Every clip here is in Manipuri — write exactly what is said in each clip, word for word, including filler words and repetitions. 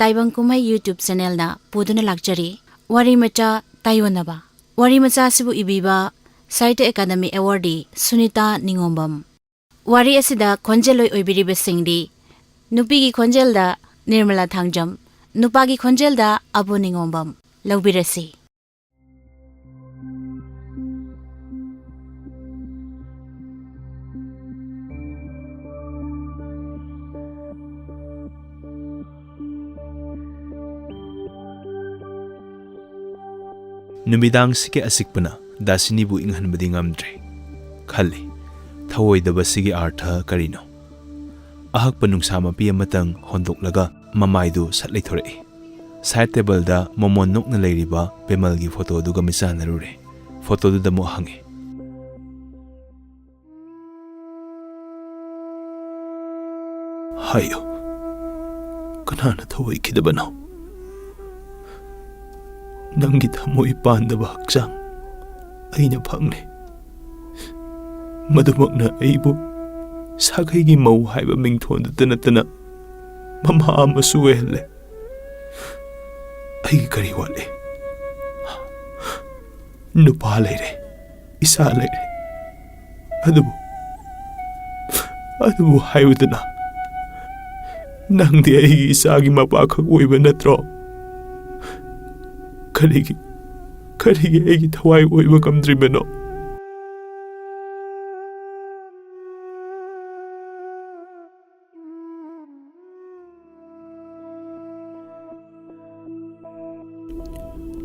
ꯇꯥꯏꯕꯪ ꯀꯨꯝꯍꯩ YouTube ꯆꯦꯅꯦꯜꯗ ꯄꯨꯗꯨꯅ ꯂꯥꯛꯆꯔꯤ꯫ ꯋꯥꯔꯤ ꯃꯆꯥ ꯇꯥꯏꯌꯣꯟꯅꯕ꯫ ꯋꯥꯔꯤ ꯃꯆꯥ ꯑꯁꯤꯕꯨ ꯏꯕꯤꯕ ꯁꯥꯍꯤꯇ꯭ꯌ ꯑꯦꯀꯥꯗꯃꯤ ꯑꯦꯋꯥꯔꯗꯤ ꯁꯨꯅꯤꯇꯥ ꯅꯤꯉꯣꯝꯕꯝ꯫ ꯋꯥꯔꯤ ꯑꯁꯤꯗ ꯈꯣꯟꯖꯦꯜꯂꯣꯏ ꯑꯣꯏꯕꯤꯔꯤꯕꯁꯤꯡꯗꯤ ꯅꯨꯄꯤꯒꯤ ꯈꯣꯟꯖꯦꯜꯗ ꯅꯤꯔꯃꯂꯥ ꯊꯥꯡꯖꯝ, ꯅꯨꯄꯥꯒꯤ ꯈꯣꯟꯖꯦꯜꯗ ꯑꯕꯨ ꯅꯤꯉꯣꯝꯕꯝ꯫ ꯂꯧꯕꯤꯔꯁꯤ꯫ ꯅꯨꯃꯤꯗꯥꯡꯁꯤꯒꯤ ꯑꯆꯤꯛꯄꯅ ꯗꯥꯁꯤꯅꯤꯕꯨ ꯏꯪꯍꯟꯕꯗꯤ ꯉꯝꯗ꯭ꯔꯦ꯫ ꯈꯜꯂꯤ, ꯊꯑꯣꯏꯗꯕꯁꯤꯒꯤ ꯑꯥꯔꯊ ꯀꯔꯤꯅꯣ? ꯑꯍꯛꯄ ꯅꯨꯡꯁꯥ ꯃꯄꯤ ꯑꯃꯇꯪ ꯍꯣꯟꯗꯣꯛꯂꯒ ꯃꯃꯥꯏꯗꯨ ꯁꯠ ꯂꯩꯊꯣꯔꯛꯏ꯫ ꯁꯥꯏꯠ ꯇꯦꯕꯜꯗ ꯃꯣꯃꯣꯟ ꯅꯣꯛꯅ ꯂꯩꯔꯤꯕ ꯕꯦꯃꯜꯒꯤ ꯐꯣꯇꯣꯗꯨꯒ ꯃꯤꯆꯥꯟꯅꯔꯨꯔꯦ꯫ ꯐꯣꯇꯣꯗꯨꯗ ꯑꯃꯨꯛ ꯍꯪꯉꯤ꯫ ꯍꯥꯏꯌꯨ, ꯀꯅꯥꯅ ꯊꯑꯣꯏꯈꯤꯗꯕꯅꯣ? ꯅꯪꯒꯤ ꯊꯃꯣꯏ ꯄꯥꯟꯗꯕ ꯍꯛꯆꯥꯡ ꯑꯩꯅ ꯐꯪꯂꯦ꯫ ꯃꯗꯨꯃꯛꯅ ꯑꯩꯕꯨ ꯁꯥꯒꯩꯒꯤ ꯃꯧ ꯍꯥꯏꯕ ꯃꯤꯡꯊꯣꯟꯗꯨꯇ ꯅꯠꯇꯅ ꯃꯃꯥ ꯑꯃꯁꯨ ꯑꯣꯏꯍꯜꯂꯦ꯫ ꯑꯩꯒꯤ ꯀꯔꯤ ꯋꯥꯠꯂꯤ? ꯅꯨꯄꯥ ꯂꯩꯔꯦ, ꯏꯆꯥ ꯂꯩꯔꯦ꯫ ꯑꯗꯨꯕꯨ, ꯑꯗꯨꯕꯨ ꯍꯥꯏꯌꯨꯗꯅ, ꯅꯪꯗꯤ ꯑꯩꯒꯤ ꯏꯆꯥꯒꯤ ꯃꯄꯥꯈꯛ ꯑꯣꯏꯕ ꯅꯠꯇ꯭ꯔꯣ? ꯀꯔꯤꯒꯤ, ꯀꯔꯤꯒꯤ ꯑꯩꯒꯤ ꯊꯋꯥꯏ ꯑꯣꯏꯕ ꯉꯝꯗ꯭ꯔꯤꯕꯅꯣ?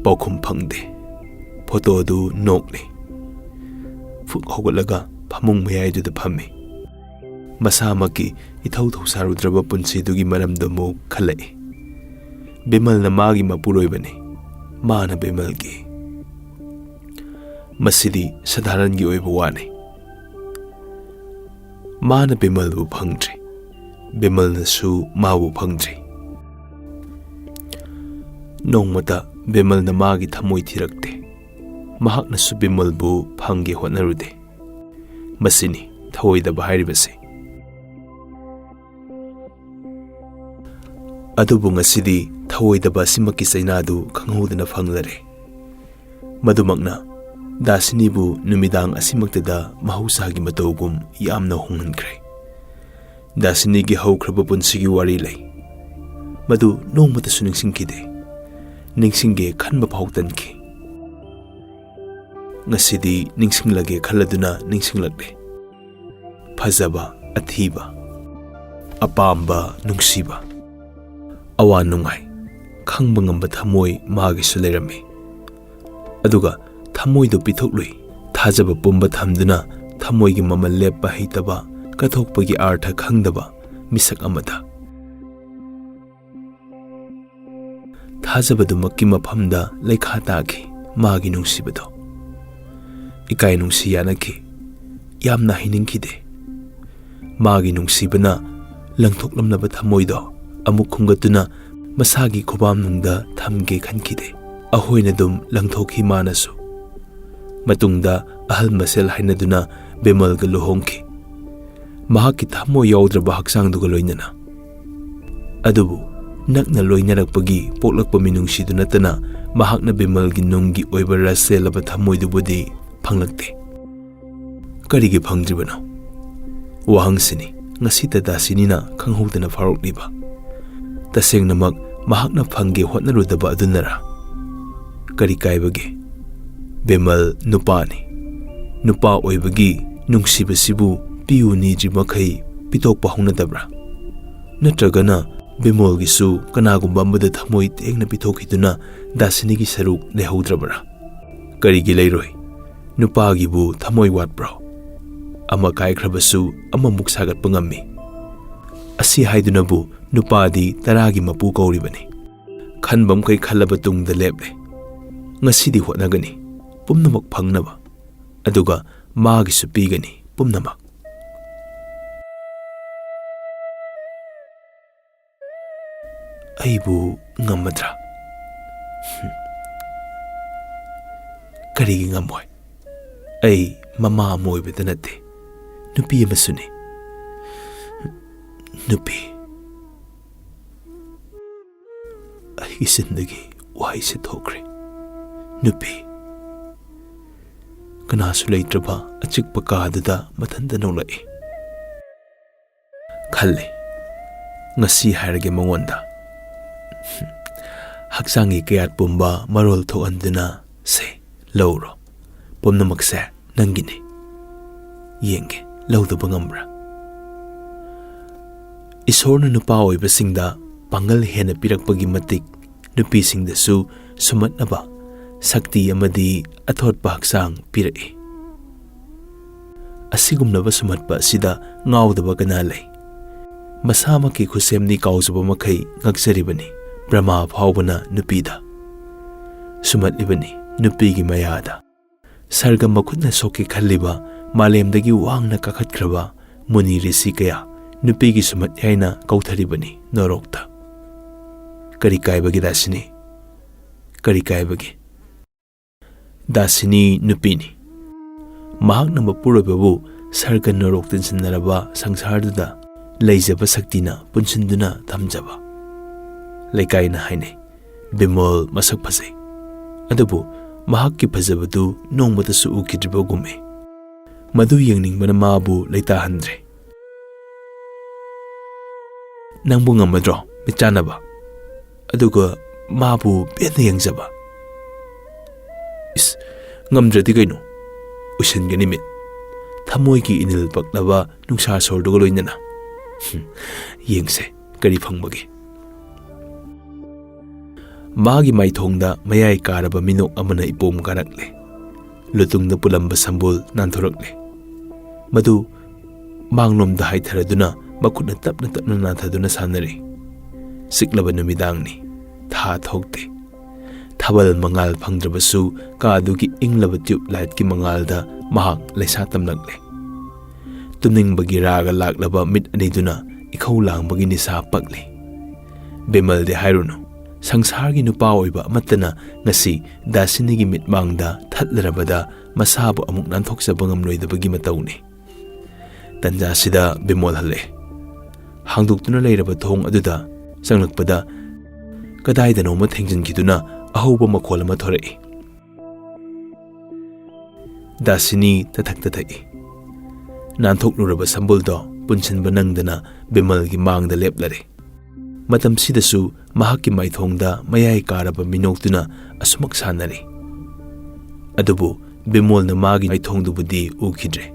ꯄꯥꯎꯈꯨꯝ ꯐꯪꯗꯦ꯫ ꯐꯣꯇꯣ ꯑꯗꯨ ꯅꯣꯛꯂꯤ꯫ ꯐꯨꯛ ꯍꯧꯒꯠꯂꯒ ꯐꯃꯨꯡ ꯃꯌꯥꯏꯗꯨꯗ ꯐꯝꯃꯤ꯫ ꯃꯁꯥꯃꯛꯀꯤ ꯏꯊꯧ ꯊꯧꯁꯥꯔꯨꯗ꯭ꯔꯕ ꯄꯨꯟꯁꯤꯗꯨꯒꯤ ꯃꯔꯝꯗꯨ ꯑꯃꯨꯛ ꯈꯜꯂꯛꯏ꯫ ꯕꯤꯃꯜꯅ ꯃꯥꯒꯤ ꯃꯄꯨꯔꯣꯏꯕꯅꯤ, ꯃꯥꯅ ꯕꯤꯃꯜꯒꯤ꯫ ꯃꯁꯤꯗꯤ ꯁꯗꯥꯔꯟꯒꯤ ꯑꯣꯏꯕ ꯋꯥꯅꯤ꯫ ꯃꯥꯅ ꯕꯤꯃꯜꯕꯨ ꯐꯪꯗ꯭ꯔꯤ, ꯕꯤꯃꯜꯅꯁꯨ ꯃꯥꯕꯨ ꯐꯪꯗ꯭ꯔꯤ꯫ ꯅꯣꯡꯃꯇ ꯕꯤꯃꯜꯅ ꯃꯥꯒꯤ ꯊꯃꯣꯏ ꯊꯤꯔꯛꯇꯦ꯫ ꯃꯍꯥꯛꯅꯁꯨ ꯕꯤꯃꯜꯕꯨ ꯐꯪꯒꯦ ꯍꯣꯠꯅꯔꯨꯗꯦ꯫ ꯃꯁꯤꯅꯤ ꯊꯑꯣꯏꯗꯕ ꯍꯥꯏꯔꯤꯕꯁꯤ꯫ ꯑꯗꯨꯕꯨ ꯉꯁꯤꯗꯤ ꯊꯧꯑꯣꯏꯗꯕ ꯑꯁꯤꯃꯛꯀꯤ ꯆꯩꯅꯥꯗꯨ ꯈꯪꯍꯧꯗꯅ ꯐꯪꯂꯔꯦ꯫ ꯃꯗꯨꯃꯛꯅ ꯗꯥꯁꯤꯅꯤꯕꯨ ꯅꯨꯃꯤꯗꯥꯡ ꯑꯁꯤꯃꯛꯇꯗ ꯃꯍꯧꯁꯥꯒꯤ ꯃꯇꯧꯒꯨꯝ ꯌꯥꯝꯅ ꯍꯣꯡꯍꯟꯈ꯭ꯔꯦ꯫ ꯗꯥꯁꯤꯅꯤꯒꯤ ꯍꯧꯈ꯭ꯔꯕ ꯄꯨꯟꯁꯤꯒꯤ ꯋꯥꯔꯤ ꯂꯩ꯫ ꯃꯗꯨ ꯅꯣꯡꯃꯇꯁꯨ ꯅꯤꯡꯁꯤꯡꯈꯤꯗꯦ꯫ ꯅꯤꯡꯁꯤꯡꯒꯦ ꯈꯟꯕ ꯐꯥꯎ ꯇꯟꯈꯤ꯫ ꯉꯁꯤꯗꯤ ꯅꯤꯡꯁꯤꯡꯂꯒꯦ ꯈꯜꯂꯗꯨꯅ ꯅꯤꯡꯁꯤꯡꯂꯛꯂꯦ꯫ ꯐꯖꯕ, ꯑꯊꯤꯕ, ꯑꯄꯥꯝꯕ, ꯅꯨꯡꯁꯤꯕ, ꯑꯋꯥ ꯅꯨꯡꯉꯥꯏ, ꯈꯪꯕ ꯉꯝꯕ ꯊꯃꯣꯏ ꯃꯥꯒꯤꯁꯨ ꯂꯩꯔꯝꯃꯤ꯫ ꯑꯗꯨꯒ ꯊꯃꯣꯏꯗꯨ ꯄꯤꯊꯣꯛꯂꯨꯏ꯫ ꯊꯥꯖꯕ ꯄꯨꯝꯕ ꯊꯝꯗꯨꯅ ꯊꯃꯣꯏꯒꯤ ꯃꯃꯜ ꯂꯦꯞꯄ ꯍꯩꯇꯕ, ꯀꯠꯊꯣꯛꯄꯒꯤ ꯑꯥꯔꯊ ꯈꯪꯗꯕ ꯃꯤꯁꯛ ꯑꯃꯗ꯫ ꯊꯥꯖꯕꯗꯨꯃꯛꯀꯤ ꯃꯐꯝꯗ ꯂꯩꯈꯥ ꯇꯥꯈꯤ ꯃꯥꯒꯤ ꯅꯨꯡꯁꯤꯕꯗꯣ꯫ ꯏꯀꯥꯏ ꯅꯨꯡꯁꯤ ꯌꯥꯅꯈꯤ꯫ ꯌꯥꯝꯅ ꯍꯩꯅꯤꯡꯈꯤꯗꯦ꯫ ꯃꯥꯒꯤ ꯅꯨꯡꯁꯤꯕꯅ ꯂꯪꯊꯣꯛꯂꯝꯂꯕ ꯊꯃꯣꯏꯗꯣ ꯑꯃꯨꯛ ꯈꯨꯝꯒꯠꯇꯨꯅ ꯃꯁꯥꯒꯤ ꯈꯨꯕꯥꯝꯅꯨꯡꯗ ꯊꯝꯒꯦ ꯈꯟꯈꯤꯗꯦ꯫ ꯑꯍꯣꯏꯅ ꯑꯗꯨꯝ ꯂꯪꯊꯣꯛꯈꯤ ꯃꯥꯅꯁꯨ꯫ ꯃꯇꯨꯡꯗ ꯑꯍꯜ ꯃꯁꯦꯜ ꯍꯥꯏꯅꯗꯨꯅ ꯕꯤꯃꯜꯒ ꯂꯨꯍꯣꯡꯈꯤ꯫ ꯃꯍꯥꯛꯀꯤ ꯊꯃꯣꯏ ꯌꯥꯎꯗ꯭ꯔꯕ ꯍꯛꯆꯥꯡꯗꯨꯒ ꯂꯣꯏꯅꯅ꯫ ꯑꯗꯨꯕꯨ ꯅꯛꯅ ꯂꯣꯏꯅꯔꯛꯄꯒꯤ ꯄꯣꯛꯂꯛꯄ ꯃꯤꯅꯨꯡꯁꯤꯗꯨ ꯅꯠꯇꯅ ꯃꯍꯥꯛꯅ ꯕꯤꯃꯜꯒꯤ ꯅꯨꯡꯒꯤ ꯑꯣꯏꯕ ꯔꯁ ꯆꯦꯜꯂꯕ ꯊꯃꯣꯏꯗꯨꯕꯨꯗꯤ ꯐꯪꯂꯛꯇꯦ꯫ ꯀꯔꯤꯒꯤ ꯐꯪꯗ꯭ꯔꯤꯕꯅꯣ? ꯋꯥꯍꯪꯁꯤꯅꯤ ꯉꯁꯤꯇ ꯗꯥꯁꯤꯅꯤꯅ ꯈꯪꯍꯧꯗꯅ ꯐꯥꯎꯔꯛꯂꯤꯕ꯫ ꯇꯁꯦꯡꯅꯃꯛ ꯃꯍꯥꯛꯅ ꯐꯪꯒꯦ ꯍꯣꯠꯅꯔꯨꯗꯕ ꯑꯗꯨꯅꯔꯥ? ꯀꯔꯤ ꯀꯥꯏꯕꯒꯦ? ꯕꯤꯃꯜ ꯅꯨꯄꯥꯅꯤ꯫ ꯅꯨꯄꯥ ꯑꯣꯏꯕꯒꯤ ꯅꯨꯡꯁꯤꯕꯁꯤꯕꯨ ꯄꯤꯌꯨ ꯅꯤꯗ꯭ꯔꯤ ꯃꯈꯩ ꯄꯤꯊꯣꯛꯄ ꯍꯧꯅꯗꯕ꯭ꯔꯥ? ꯅꯠꯇ꯭ꯔꯒꯅ ꯕꯤꯃꯣꯜꯒꯤꯁꯨ ꯀꯅꯥꯒꯨꯝꯕ ꯑꯃꯗ ꯊꯃꯣꯏ ꯇꯦꯡꯅ ꯄꯤꯊꯣꯛꯈꯤꯗꯨꯅ ꯗꯥꯁꯤꯅꯤꯒꯤ ꯁꯔꯨꯛ ꯂꯩꯍꯧꯗ꯭ꯔꯕꯔꯥ? ꯀꯔꯤꯒꯤ ꯂꯩꯔꯣꯏ? ꯅꯨꯄꯥꯒꯤꯕꯨ ꯊꯃꯣꯏ ꯋꯥꯠꯄ꯭ꯔꯣ? ꯑꯃ ꯀꯥꯏꯈ꯭ꯔꯕꯁꯨ ꯑꯃꯃꯨꯛ ꯁꯥꯒꯠꯄ ꯉꯝꯃꯤ꯫ ꯑꯁꯤ ꯍꯥꯏꯗꯨꯅꯕꯨ ꯅꯨꯄꯥꯗꯤ ꯇꯔꯥꯒꯤ ꯃꯄꯨ ꯀꯧꯔꯤꯕꯅꯤ꯫ ꯈꯟꯕ ꯃꯈꯩ ꯈꯜꯂꯕ ꯇꯨꯡꯗ ꯂꯦꯞꯂꯦ꯫ ꯉꯁꯤꯗꯤ ꯍꯣꯠꯅꯒꯅꯤ, ꯄꯨꯝꯅꯃꯛ ꯐꯪꯅꯕ꯫ ꯑꯗꯨꯒ ꯃꯥꯒꯤꯁꯨ ꯄꯤꯒꯅꯤ, ꯄꯨꯝꯅꯃꯛ꯫ ꯑꯩꯕꯨ ꯉꯝꯃꯗ꯭ꯔꯥ? ꯍꯝ꯫ ꯀꯔꯤꯒꯤ ꯉꯝꯃꯣꯏ? ꯑꯩ ꯃꯃꯥ ꯑꯃ ꯑꯣꯏꯕꯗ ꯅꯠꯇꯦ, ꯅꯨꯄꯤ ꯑꯃꯁꯨꯅꯤ꯫ ꯅꯨꯄꯤ꯫ ꯏꯆꯤꯟꯗꯒꯤ ꯋꯥꯍꯩꯁꯦ ꯊꯣꯛꯈ꯭ꯔꯦ꯫ ꯅꯨꯄꯤ꯫ ꯀꯅꯥꯁꯨ ꯂꯩꯇ꯭ꯔꯕ ꯑꯆꯤꯛꯄ ꯀꯥꯗꯨꯗ ꯃꯊꯟꯇ ꯅꯣꯛꯂꯛꯏ꯫ ꯈꯜꯂꯤ, "ꯉꯁꯤ ꯍꯥꯏꯔꯒꯦ ꯃꯉꯣꯟꯗ꯫ ꯍꯛꯆꯥꯡꯒꯤ ꯀꯌꯥꯠ ꯄꯨꯝꯕ ꯃꯔꯣꯜ ꯊꯣꯛꯍꯟꯗꯨꯅ ꯁꯦ, ꯂꯧꯔꯣ꯫ ꯄꯨꯝꯅꯃꯛꯁꯦ ꯅꯪꯒꯤꯅꯤ꯫ ꯌꯦꯡꯒꯦ, ꯂꯧꯗꯕ ꯉꯝꯕ꯭ꯔꯥ?" ꯏꯁꯣꯔꯅ ꯅꯨꯄꯥ ꯑꯣꯏꯕꯁꯤꯡꯗ ꯄꯥꯡꯒꯜ ꯍꯦꯟꯅ ꯄꯤꯔꯛꯄꯒꯤ ꯃꯇꯤꯛ, ꯅꯨꯄꯤꯁꯤꯡꯗꯁꯨ ꯁꯨꯝꯍꯠꯅꯕ ꯁꯛꯇꯤ ꯑꯃꯗꯤ ꯑꯊꯣꯠꯄ ꯍꯛꯆꯥꯡ ꯄꯤꯔꯛꯏ꯫ ꯑꯁꯤꯒꯨꯝꯂꯕ ꯁꯨꯝꯍꯠꯄ ꯑꯁꯤꯗ ꯉꯥꯎꯗꯕ ꯀꯅꯥ ꯂꯩ? ꯃꯁꯥꯃꯛꯀꯤ ꯈꯨꯠꯁꯦꯝꯅꯤ ꯀꯥꯎꯖꯕ ꯃꯈꯩ ꯉꯛꯆꯔꯤꯕꯅꯤ ꯕ꯭ꯔꯍꯃꯥ ꯐꯥꯎꯕꯅ ꯅꯨꯄꯤꯗ꯫ ꯁꯨꯝꯍꯠꯂꯤꯕꯅꯤ ꯅꯨꯄꯤꯒꯤ ꯃꯌꯥꯗ꯫ ꯁꯔꯒ ꯃꯈꯨꯠꯅ ꯁꯣꯛꯀꯦ ꯈꯜꯂꯤꯕ, ꯃꯥꯂꯦꯝꯗꯒꯤ ꯋꯥꯡꯅ ꯀꯥꯈꯠꯈ꯭ꯔꯕ ꯃꯨꯅꯤ ꯔꯤꯁꯤ ꯀꯌꯥ ꯅꯨꯄꯤꯒꯤ ꯁꯨꯝꯍꯠ ꯍꯥꯏꯅ ꯀꯧꯊꯔꯤꯕꯅꯤ ꯅꯣꯔꯣꯛꯇ꯫ ꯀꯔꯤ ꯀꯥꯏꯕꯒꯦ ꯗꯥꯁꯤꯅꯤ? ꯀꯔꯤ ꯀꯥꯏꯕꯒꯦ? ꯗꯥꯁꯤꯅꯤ ꯅꯨꯄꯤꯅꯤ꯫ ꯃꯍꯥꯛꯅ ꯃꯄꯨꯔꯣꯏꯕꯕꯨ ꯁꯔꯒ ꯅꯣꯔꯣꯛ ꯇꯤꯟꯁꯤꯟꯅꯔꯕ ꯁꯪꯁꯥꯔꯗꯨꯗ ꯂꯩꯖꯕ ꯁꯛꯇꯤꯅ ꯄꯨꯟꯁꯤꯟꯗꯨꯅ ꯊꯝꯖꯕ꯫ ꯂꯩꯀꯥꯏꯅ ꯍꯥꯏꯅꯩ, "ꯕꯤꯃꯣꯜ ꯃꯁꯛ ꯐꯖꯩ"꯫ ꯑꯗꯨꯕꯨ ꯃꯍꯥꯛꯀꯤ ꯐꯖꯕꯗꯨ ꯅꯣꯡꯃꯇꯁꯨ ꯎꯈꯤꯗ꯭ꯔꯤꯕꯒꯨꯝꯃꯤ꯫ ꯃꯗꯨ ꯌꯦꯡꯅꯤꯡꯕꯅ ꯃꯥꯕꯨ ꯂꯩꯇꯥꯍꯟꯗ꯭ꯔꯦ꯫ "ꯅꯪꯕꯨ ꯉꯝꯃꯗ꯭ꯔꯣ ꯃꯤꯠꯆꯥꯟꯅꯕ? ꯑꯗꯨꯒ ꯃꯥꯕꯨ ꯄꯦꯟꯅ ꯌꯦꯡꯖꯕ?" "ꯏꯁ, ꯉꯝꯗ꯭ꯔꯗꯤ ꯀꯩꯅꯣ? ꯎꯏꯁꯤꯟꯒꯅꯤ ꯃꯤꯠ꯫ ꯊꯃꯣꯏꯒꯤ ꯏꯅꯤꯜ ꯄꯛꯂꯕ ꯅꯨꯡꯁꯥ ꯁꯣꯔꯗꯨꯒ ꯂꯣꯏꯅꯅ꯫ ꯍꯨꯝ, ꯌꯦꯡꯁꯦ, ꯀꯔꯤ ꯐꯪꯕꯒꯦ?" ꯃꯥꯒꯤ ꯃꯥꯏꯊꯣꯡꯗ ꯃꯌꯥꯏ ꯀꯥꯔꯕ ꯃꯤꯅꯣꯛ ꯑꯃꯅ ꯏꯄꯣꯝ ꯀꯥꯔꯛꯂꯦ꯫ ꯂꯨꯇꯨꯡꯗ ꯄꯨꯜꯂꯝꯕ ꯁꯝꯕꯨꯜ ꯅꯥꯟꯊꯣꯔꯛꯂꯦ꯫ ꯃꯗꯨ ꯃꯥꯡꯂꯣꯝꯗ ꯍꯥꯏꯊꯔꯗꯨꯅ ꯃꯈꯨꯠꯅ ꯇꯞꯅ ꯇꯞꯅ ꯅꯥꯟꯊꯗꯨꯅ ꯁꯥꯟꯅꯔꯤ꯫ ꯆꯤꯛꯂꯕ ꯅꯨꯃꯤꯗꯥꯡꯅꯤ꯫ ꯊꯥ ꯊꯣꯛꯇꯦ꯫ ꯊꯥꯕꯜ ꯃꯉꯥꯜ ꯐꯪꯗ꯭ꯔꯕꯁꯨ ꯀꯥꯗꯨꯒꯤ ꯏꯪꯂꯕ ꯇ꯭ꯌꯨꯕ ꯂꯥꯏꯠꯀꯤ ꯃꯉꯥꯜꯗ ꯃꯍꯥꯛ ꯂꯩꯁꯥ ꯇꯝꯂꯛꯂꯦ꯫ ꯇꯨꯝꯅꯤꯡꯕꯒꯤ ꯔꯥꯒ ꯂꯥꯛꯂꯕ ꯃꯤꯠ ꯑꯅꯤꯗꯨꯅ ꯏꯈꯧ ꯂꯥꯡꯕꯒꯤ ꯅꯤꯁꯥ ꯄꯛꯂꯤ꯫ ꯕꯤꯃꯜꯗꯤ ꯍꯥꯏꯔꯨꯅꯨ, ꯁꯪꯁꯥꯔꯒꯤ ꯅꯨꯄꯥ ꯑꯣꯏꯕ ꯑꯃꯠꯇꯅ ꯉꯁꯤ ꯗꯥꯁꯤꯅꯤꯒꯤ ꯃꯤꯠꯃꯥꯡꯗ ꯊꯠꯂꯔꯕꯗ ꯃꯁꯥꯕꯨ ꯑꯃꯨꯛ ꯅꯥꯟꯊꯣꯛꯆꯕ ꯉꯝꯂꯣꯏꯗꯕꯒꯤ ꯃꯇꯧꯅꯤ꯫ ꯇꯟꯖꯥꯁꯤꯗ ꯕꯤꯃꯣꯜ ꯍꯜꯂꯛꯑꯦ꯫ ꯍꯥꯡꯗꯣꯛꯇꯨꯅ ꯂꯩꯔꯕ ꯊꯣꯡ ꯑꯗꯨꯗ ꯆꯪꯂꯛꯄꯗ ꯀꯗꯥꯏꯗꯅꯣꯃ ꯊꯦꯡꯖꯤꯟꯈꯤꯗꯨꯅ ꯑꯍꯧꯕ ꯃꯈꯣꯜ ꯑꯃ ꯊꯣꯔꯛꯏ꯫ ꯗꯥꯁꯤꯅꯤ ꯇꯊꯛ ꯇꯊꯛꯏ꯫ ꯅꯥꯟꯊꯣꯛꯂꯨꯔꯕ ꯁꯝꯕꯨꯜꯗꯣ ꯄꯨꯟꯁꯤꯟꯕ ꯅꯪꯗꯅ ꯕꯤꯃꯜꯒꯤ ꯃꯥꯡꯗ ꯂꯦꯞꯂꯔꯦ꯫ ꯃꯇꯝꯁꯤꯗꯁꯨ ꯃꯍꯥꯛꯀꯤ ꯃꯥꯏꯊꯣꯡꯗ ꯃꯌꯥꯏ ꯀꯥꯔꯕ ꯃꯤꯅꯣꯛꯇꯨꯅ ꯑꯁꯨꯃꯛ ꯁꯥꯟꯅꯔꯤ꯫ ꯑꯗꯨꯕꯨ ꯕꯤꯃꯣꯜꯅ ꯃꯥꯒꯤ ꯃꯥꯏꯊꯣꯡꯗꯨꯕꯨꯗꯤ ꯎꯈꯤꯗ꯭ꯔꯦ꯫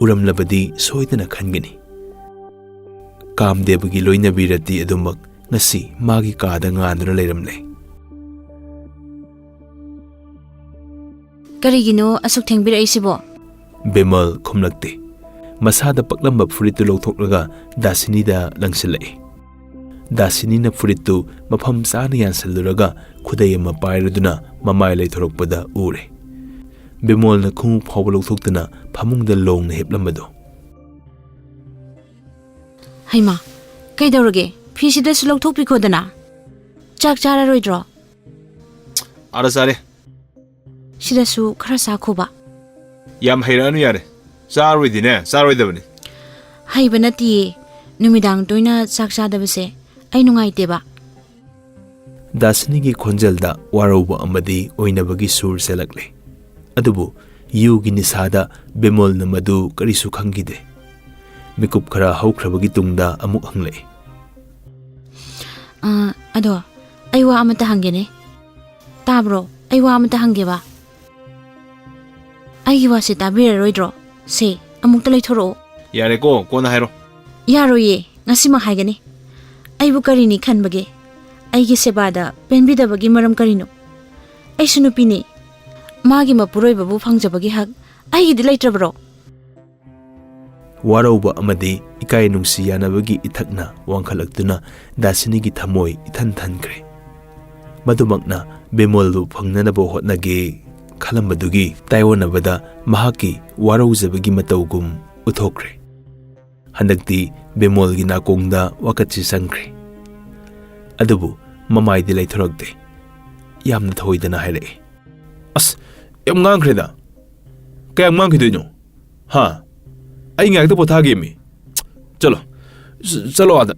ꯎꯔꯝꯂꯕꯗꯤ ꯁꯣꯏꯗꯅ ꯈꯟꯒꯅꯤ꯫ ꯀꯥꯝꯗꯦꯕꯒꯤ ꯂꯣꯏꯅꯕꯤ ꯔꯇꯤ ꯑꯗꯨꯃꯛ ꯉꯁꯤ ꯃꯥꯒꯤ ꯀꯥꯗ ꯉꯥꯟꯗꯨꯅ ꯂꯩꯔꯝꯂꯦ꯫ "ꯀꯔꯤꯒꯤꯅꯣ ꯑꯁꯨꯛ ꯊꯦꯡꯕꯤꯔꯛꯏꯁꯤꯕꯣ?" ꯕꯤꯃꯜ ꯈꯨꯝꯂꯛꯇꯦ꯫ ꯃꯁꯥꯗ ꯄꯛꯂꯝꯕ ꯐꯨꯔꯤꯠꯇꯨ ꯂꯧꯊꯣꯛꯂꯒ ꯗꯥꯁꯤꯅꯤꯗ ꯂꯪꯁꯤꯜꯂꯛꯏ꯫ ꯗꯥꯁꯤꯅꯤꯅ ꯐꯨꯔꯤꯠꯇꯨ ꯃꯐꯝ ꯆꯥꯅ ꯌꯥꯟꯁꯤꯜꯂꯨꯔꯒ ꯈꯨꯗꯩ ꯑꯃ ꯄꯥꯏꯔꯗꯨꯅ ꯃꯃꯥꯏ ꯂꯩꯊꯣꯔꯛꯄꯗ ꯎꯔꯦ꯫ ꯕꯤꯃꯣꯜꯅ ꯈꯣꯡꯎꯞ ꯐꯥꯎꯕ ꯂꯧꯊꯣꯛꯇꯅ ꯐꯃꯨꯡꯗ ꯂꯣꯡꯅ ꯍꯤꯞꯂꯝꯕꯗꯣ꯫ "ꯍꯩꯃꯥ, ꯀꯩꯗꯧꯔꯒꯦ? ꯐꯤꯁꯤꯗꯁꯨ ꯂꯧꯊꯣꯛꯄꯤꯈꯣꯗꯅ꯫ ꯆꯥꯛ ꯆꯥꯔꯔꯣꯏꯗ꯭ꯔꯣ?" "ꯑꯥꯗ ꯆꯥꯔꯦ꯫ ꯁꯤꯗꯁꯨ ꯈꯔ ꯆꯥꯈꯣꯕ꯫" "ꯌꯥꯝ ꯍꯩꯔꯛꯑꯅꯨ ꯌꯥꯔꯦ꯫ ꯆꯥꯔꯣꯏꯗꯤꯅꯦ, ꯆꯥꯔꯣꯏꯗꯕꯅꯤ꯫" "ꯍꯩꯕ ꯅꯠꯇꯤꯌꯦ꯫ ꯅꯨꯃꯤꯗꯥꯡ ꯇꯣꯏꯅ ꯆꯥꯛ ꯆꯥꯗꯕꯁꯦ ꯑꯩ ꯅꯨꯡꯉꯥꯏꯇꯦꯕ꯫" ꯗꯥꯁꯤꯅꯤꯒꯤ ꯈꯣꯟꯖꯦꯜꯗ ꯋꯥꯔꯧꯕ ꯑꯃꯗꯤ ꯑꯣꯏꯅꯕꯒꯤ ꯁꯨꯔ ꯆꯦꯜꯂꯛꯂꯦ꯫ ꯑꯗꯨꯕꯨ ꯌꯨꯒꯤ ꯅꯤꯁꯥꯗ ꯕꯤꯃꯣꯜꯅ ꯃꯗꯨ ꯀꯔꯤꯁꯨ ꯈꯪꯈꯤꯗꯦ꯫ ꯃꯤꯀꯨꯞ ꯈꯔ ꯍꯧꯈ꯭ꯔꯕꯒꯤ ꯇꯨꯡꯗ ꯑꯃꯨꯛ ꯍꯪꯂꯛꯏ꯫ "ꯑ, ꯑꯗꯣ, ꯑꯩ ꯋꯥ ꯑꯃꯇ ꯍꯪꯒꯦꯅꯦ꯫ ꯇꯥꯕ꯭ꯔꯣ? ꯑꯩ ꯋꯥ ꯑꯃꯇ ꯍꯪꯒꯦꯕ꯫ ꯑꯩꯒꯤ ꯋꯥꯁꯦ ꯇꯥꯕꯤꯔꯔꯣꯏꯗ꯭ꯔꯣ? ꯁꯦ, ꯑꯃꯨꯛꯇ ꯂꯩꯊꯣꯔꯛꯑꯣ꯫" "ꯌꯥꯔꯦꯀꯣ, ꯀꯣꯟꯅ ꯍꯥꯏꯔꯣ꯫" "ꯌꯥꯔꯣꯏꯌꯦ, ꯉꯁꯤꯃꯛ ꯍꯥꯏꯒꯅꯤ꯫ ꯑꯩꯕꯨ ꯀꯔꯤꯅꯤ ꯈꯟꯕꯒꯦ? ꯑꯩꯒꯤ ꯁꯦꯕꯥꯗ ꯄꯦꯟꯕꯤꯗꯕꯒꯤ ꯃꯔꯝ ꯀꯔꯤꯅꯣ? ꯑꯩꯁꯨ ꯅꯨꯄꯤꯅꯤ꯫ ꯃꯥꯒꯤ ꯃꯄꯨꯔꯣꯏꯕꯕꯨ ꯐꯪꯖꯕꯒꯤ ꯍꯛ ꯑꯩꯒꯤꯗꯤ ꯂꯩꯇ꯭ꯔꯕ꯭ꯔꯣ?" ꯋꯥꯔꯧꯕ ꯑꯃꯗꯤ ꯏꯀꯥꯏ ꯅꯨꯡꯁꯤ ꯌꯥꯅꯕꯒꯤ ꯏꯊꯛꯅ ꯋꯥꯡꯈꯠꯂꯛꯇꯨꯅ ꯗꯥꯁꯤꯅꯤꯒꯤ ꯊꯃꯣꯏ ꯏꯊꯟ ꯊꯟꯈ꯭ꯔꯦ꯫ ꯃꯗꯨꯃꯛꯅ ꯕꯤꯃꯣꯜꯕꯨ ꯐꯪꯅꯅꯕ ꯍꯣꯠꯅꯒꯦ ꯈꯜꯂꯝꯕꯗꯨꯒꯤ ꯇꯥꯏꯑꯣꯟꯅꯕꯗ ꯃꯍꯥꯛꯀꯤ ꯋꯥꯔꯧꯖꯕꯒꯤ ꯃꯇꯧꯒꯨꯝ ꯎꯠꯊꯣꯛꯈ꯭ꯔꯦ꯫ ꯍꯟꯗꯛꯇꯤ ꯕꯤꯃꯣꯜꯒꯤ ꯅꯥꯀꯣꯡꯗ ꯋꯥꯀꯠꯁꯤ ꯆꯪꯈ꯭ꯔꯦ꯫ ꯑꯗꯨꯕꯨ ꯃꯃꯥꯏꯗꯤ ꯂꯩꯊꯣꯔꯛꯇꯦ꯫ ꯌꯥꯝꯅ ꯊꯧꯑꯣꯏꯗꯅ ꯍꯥꯏꯔꯛꯏ꯫ "ꯑꯁ, ꯌꯥꯝ ꯉꯥꯡꯈ꯭ꯔꯦꯗ꯫ ꯀꯌꯥꯝ ꯉꯥꯡꯈꯤꯗꯣꯏꯅꯣ? ꯍꯥ? ꯑꯩ ꯉꯥꯏꯍꯥꯛꯇ ꯄꯣꯊꯥꯒꯦꯃꯤ꯫ ꯆꯠꯂꯣ꯫ ꯆ-, ꯆꯠꯂꯣ ꯑꯥꯗ꯫"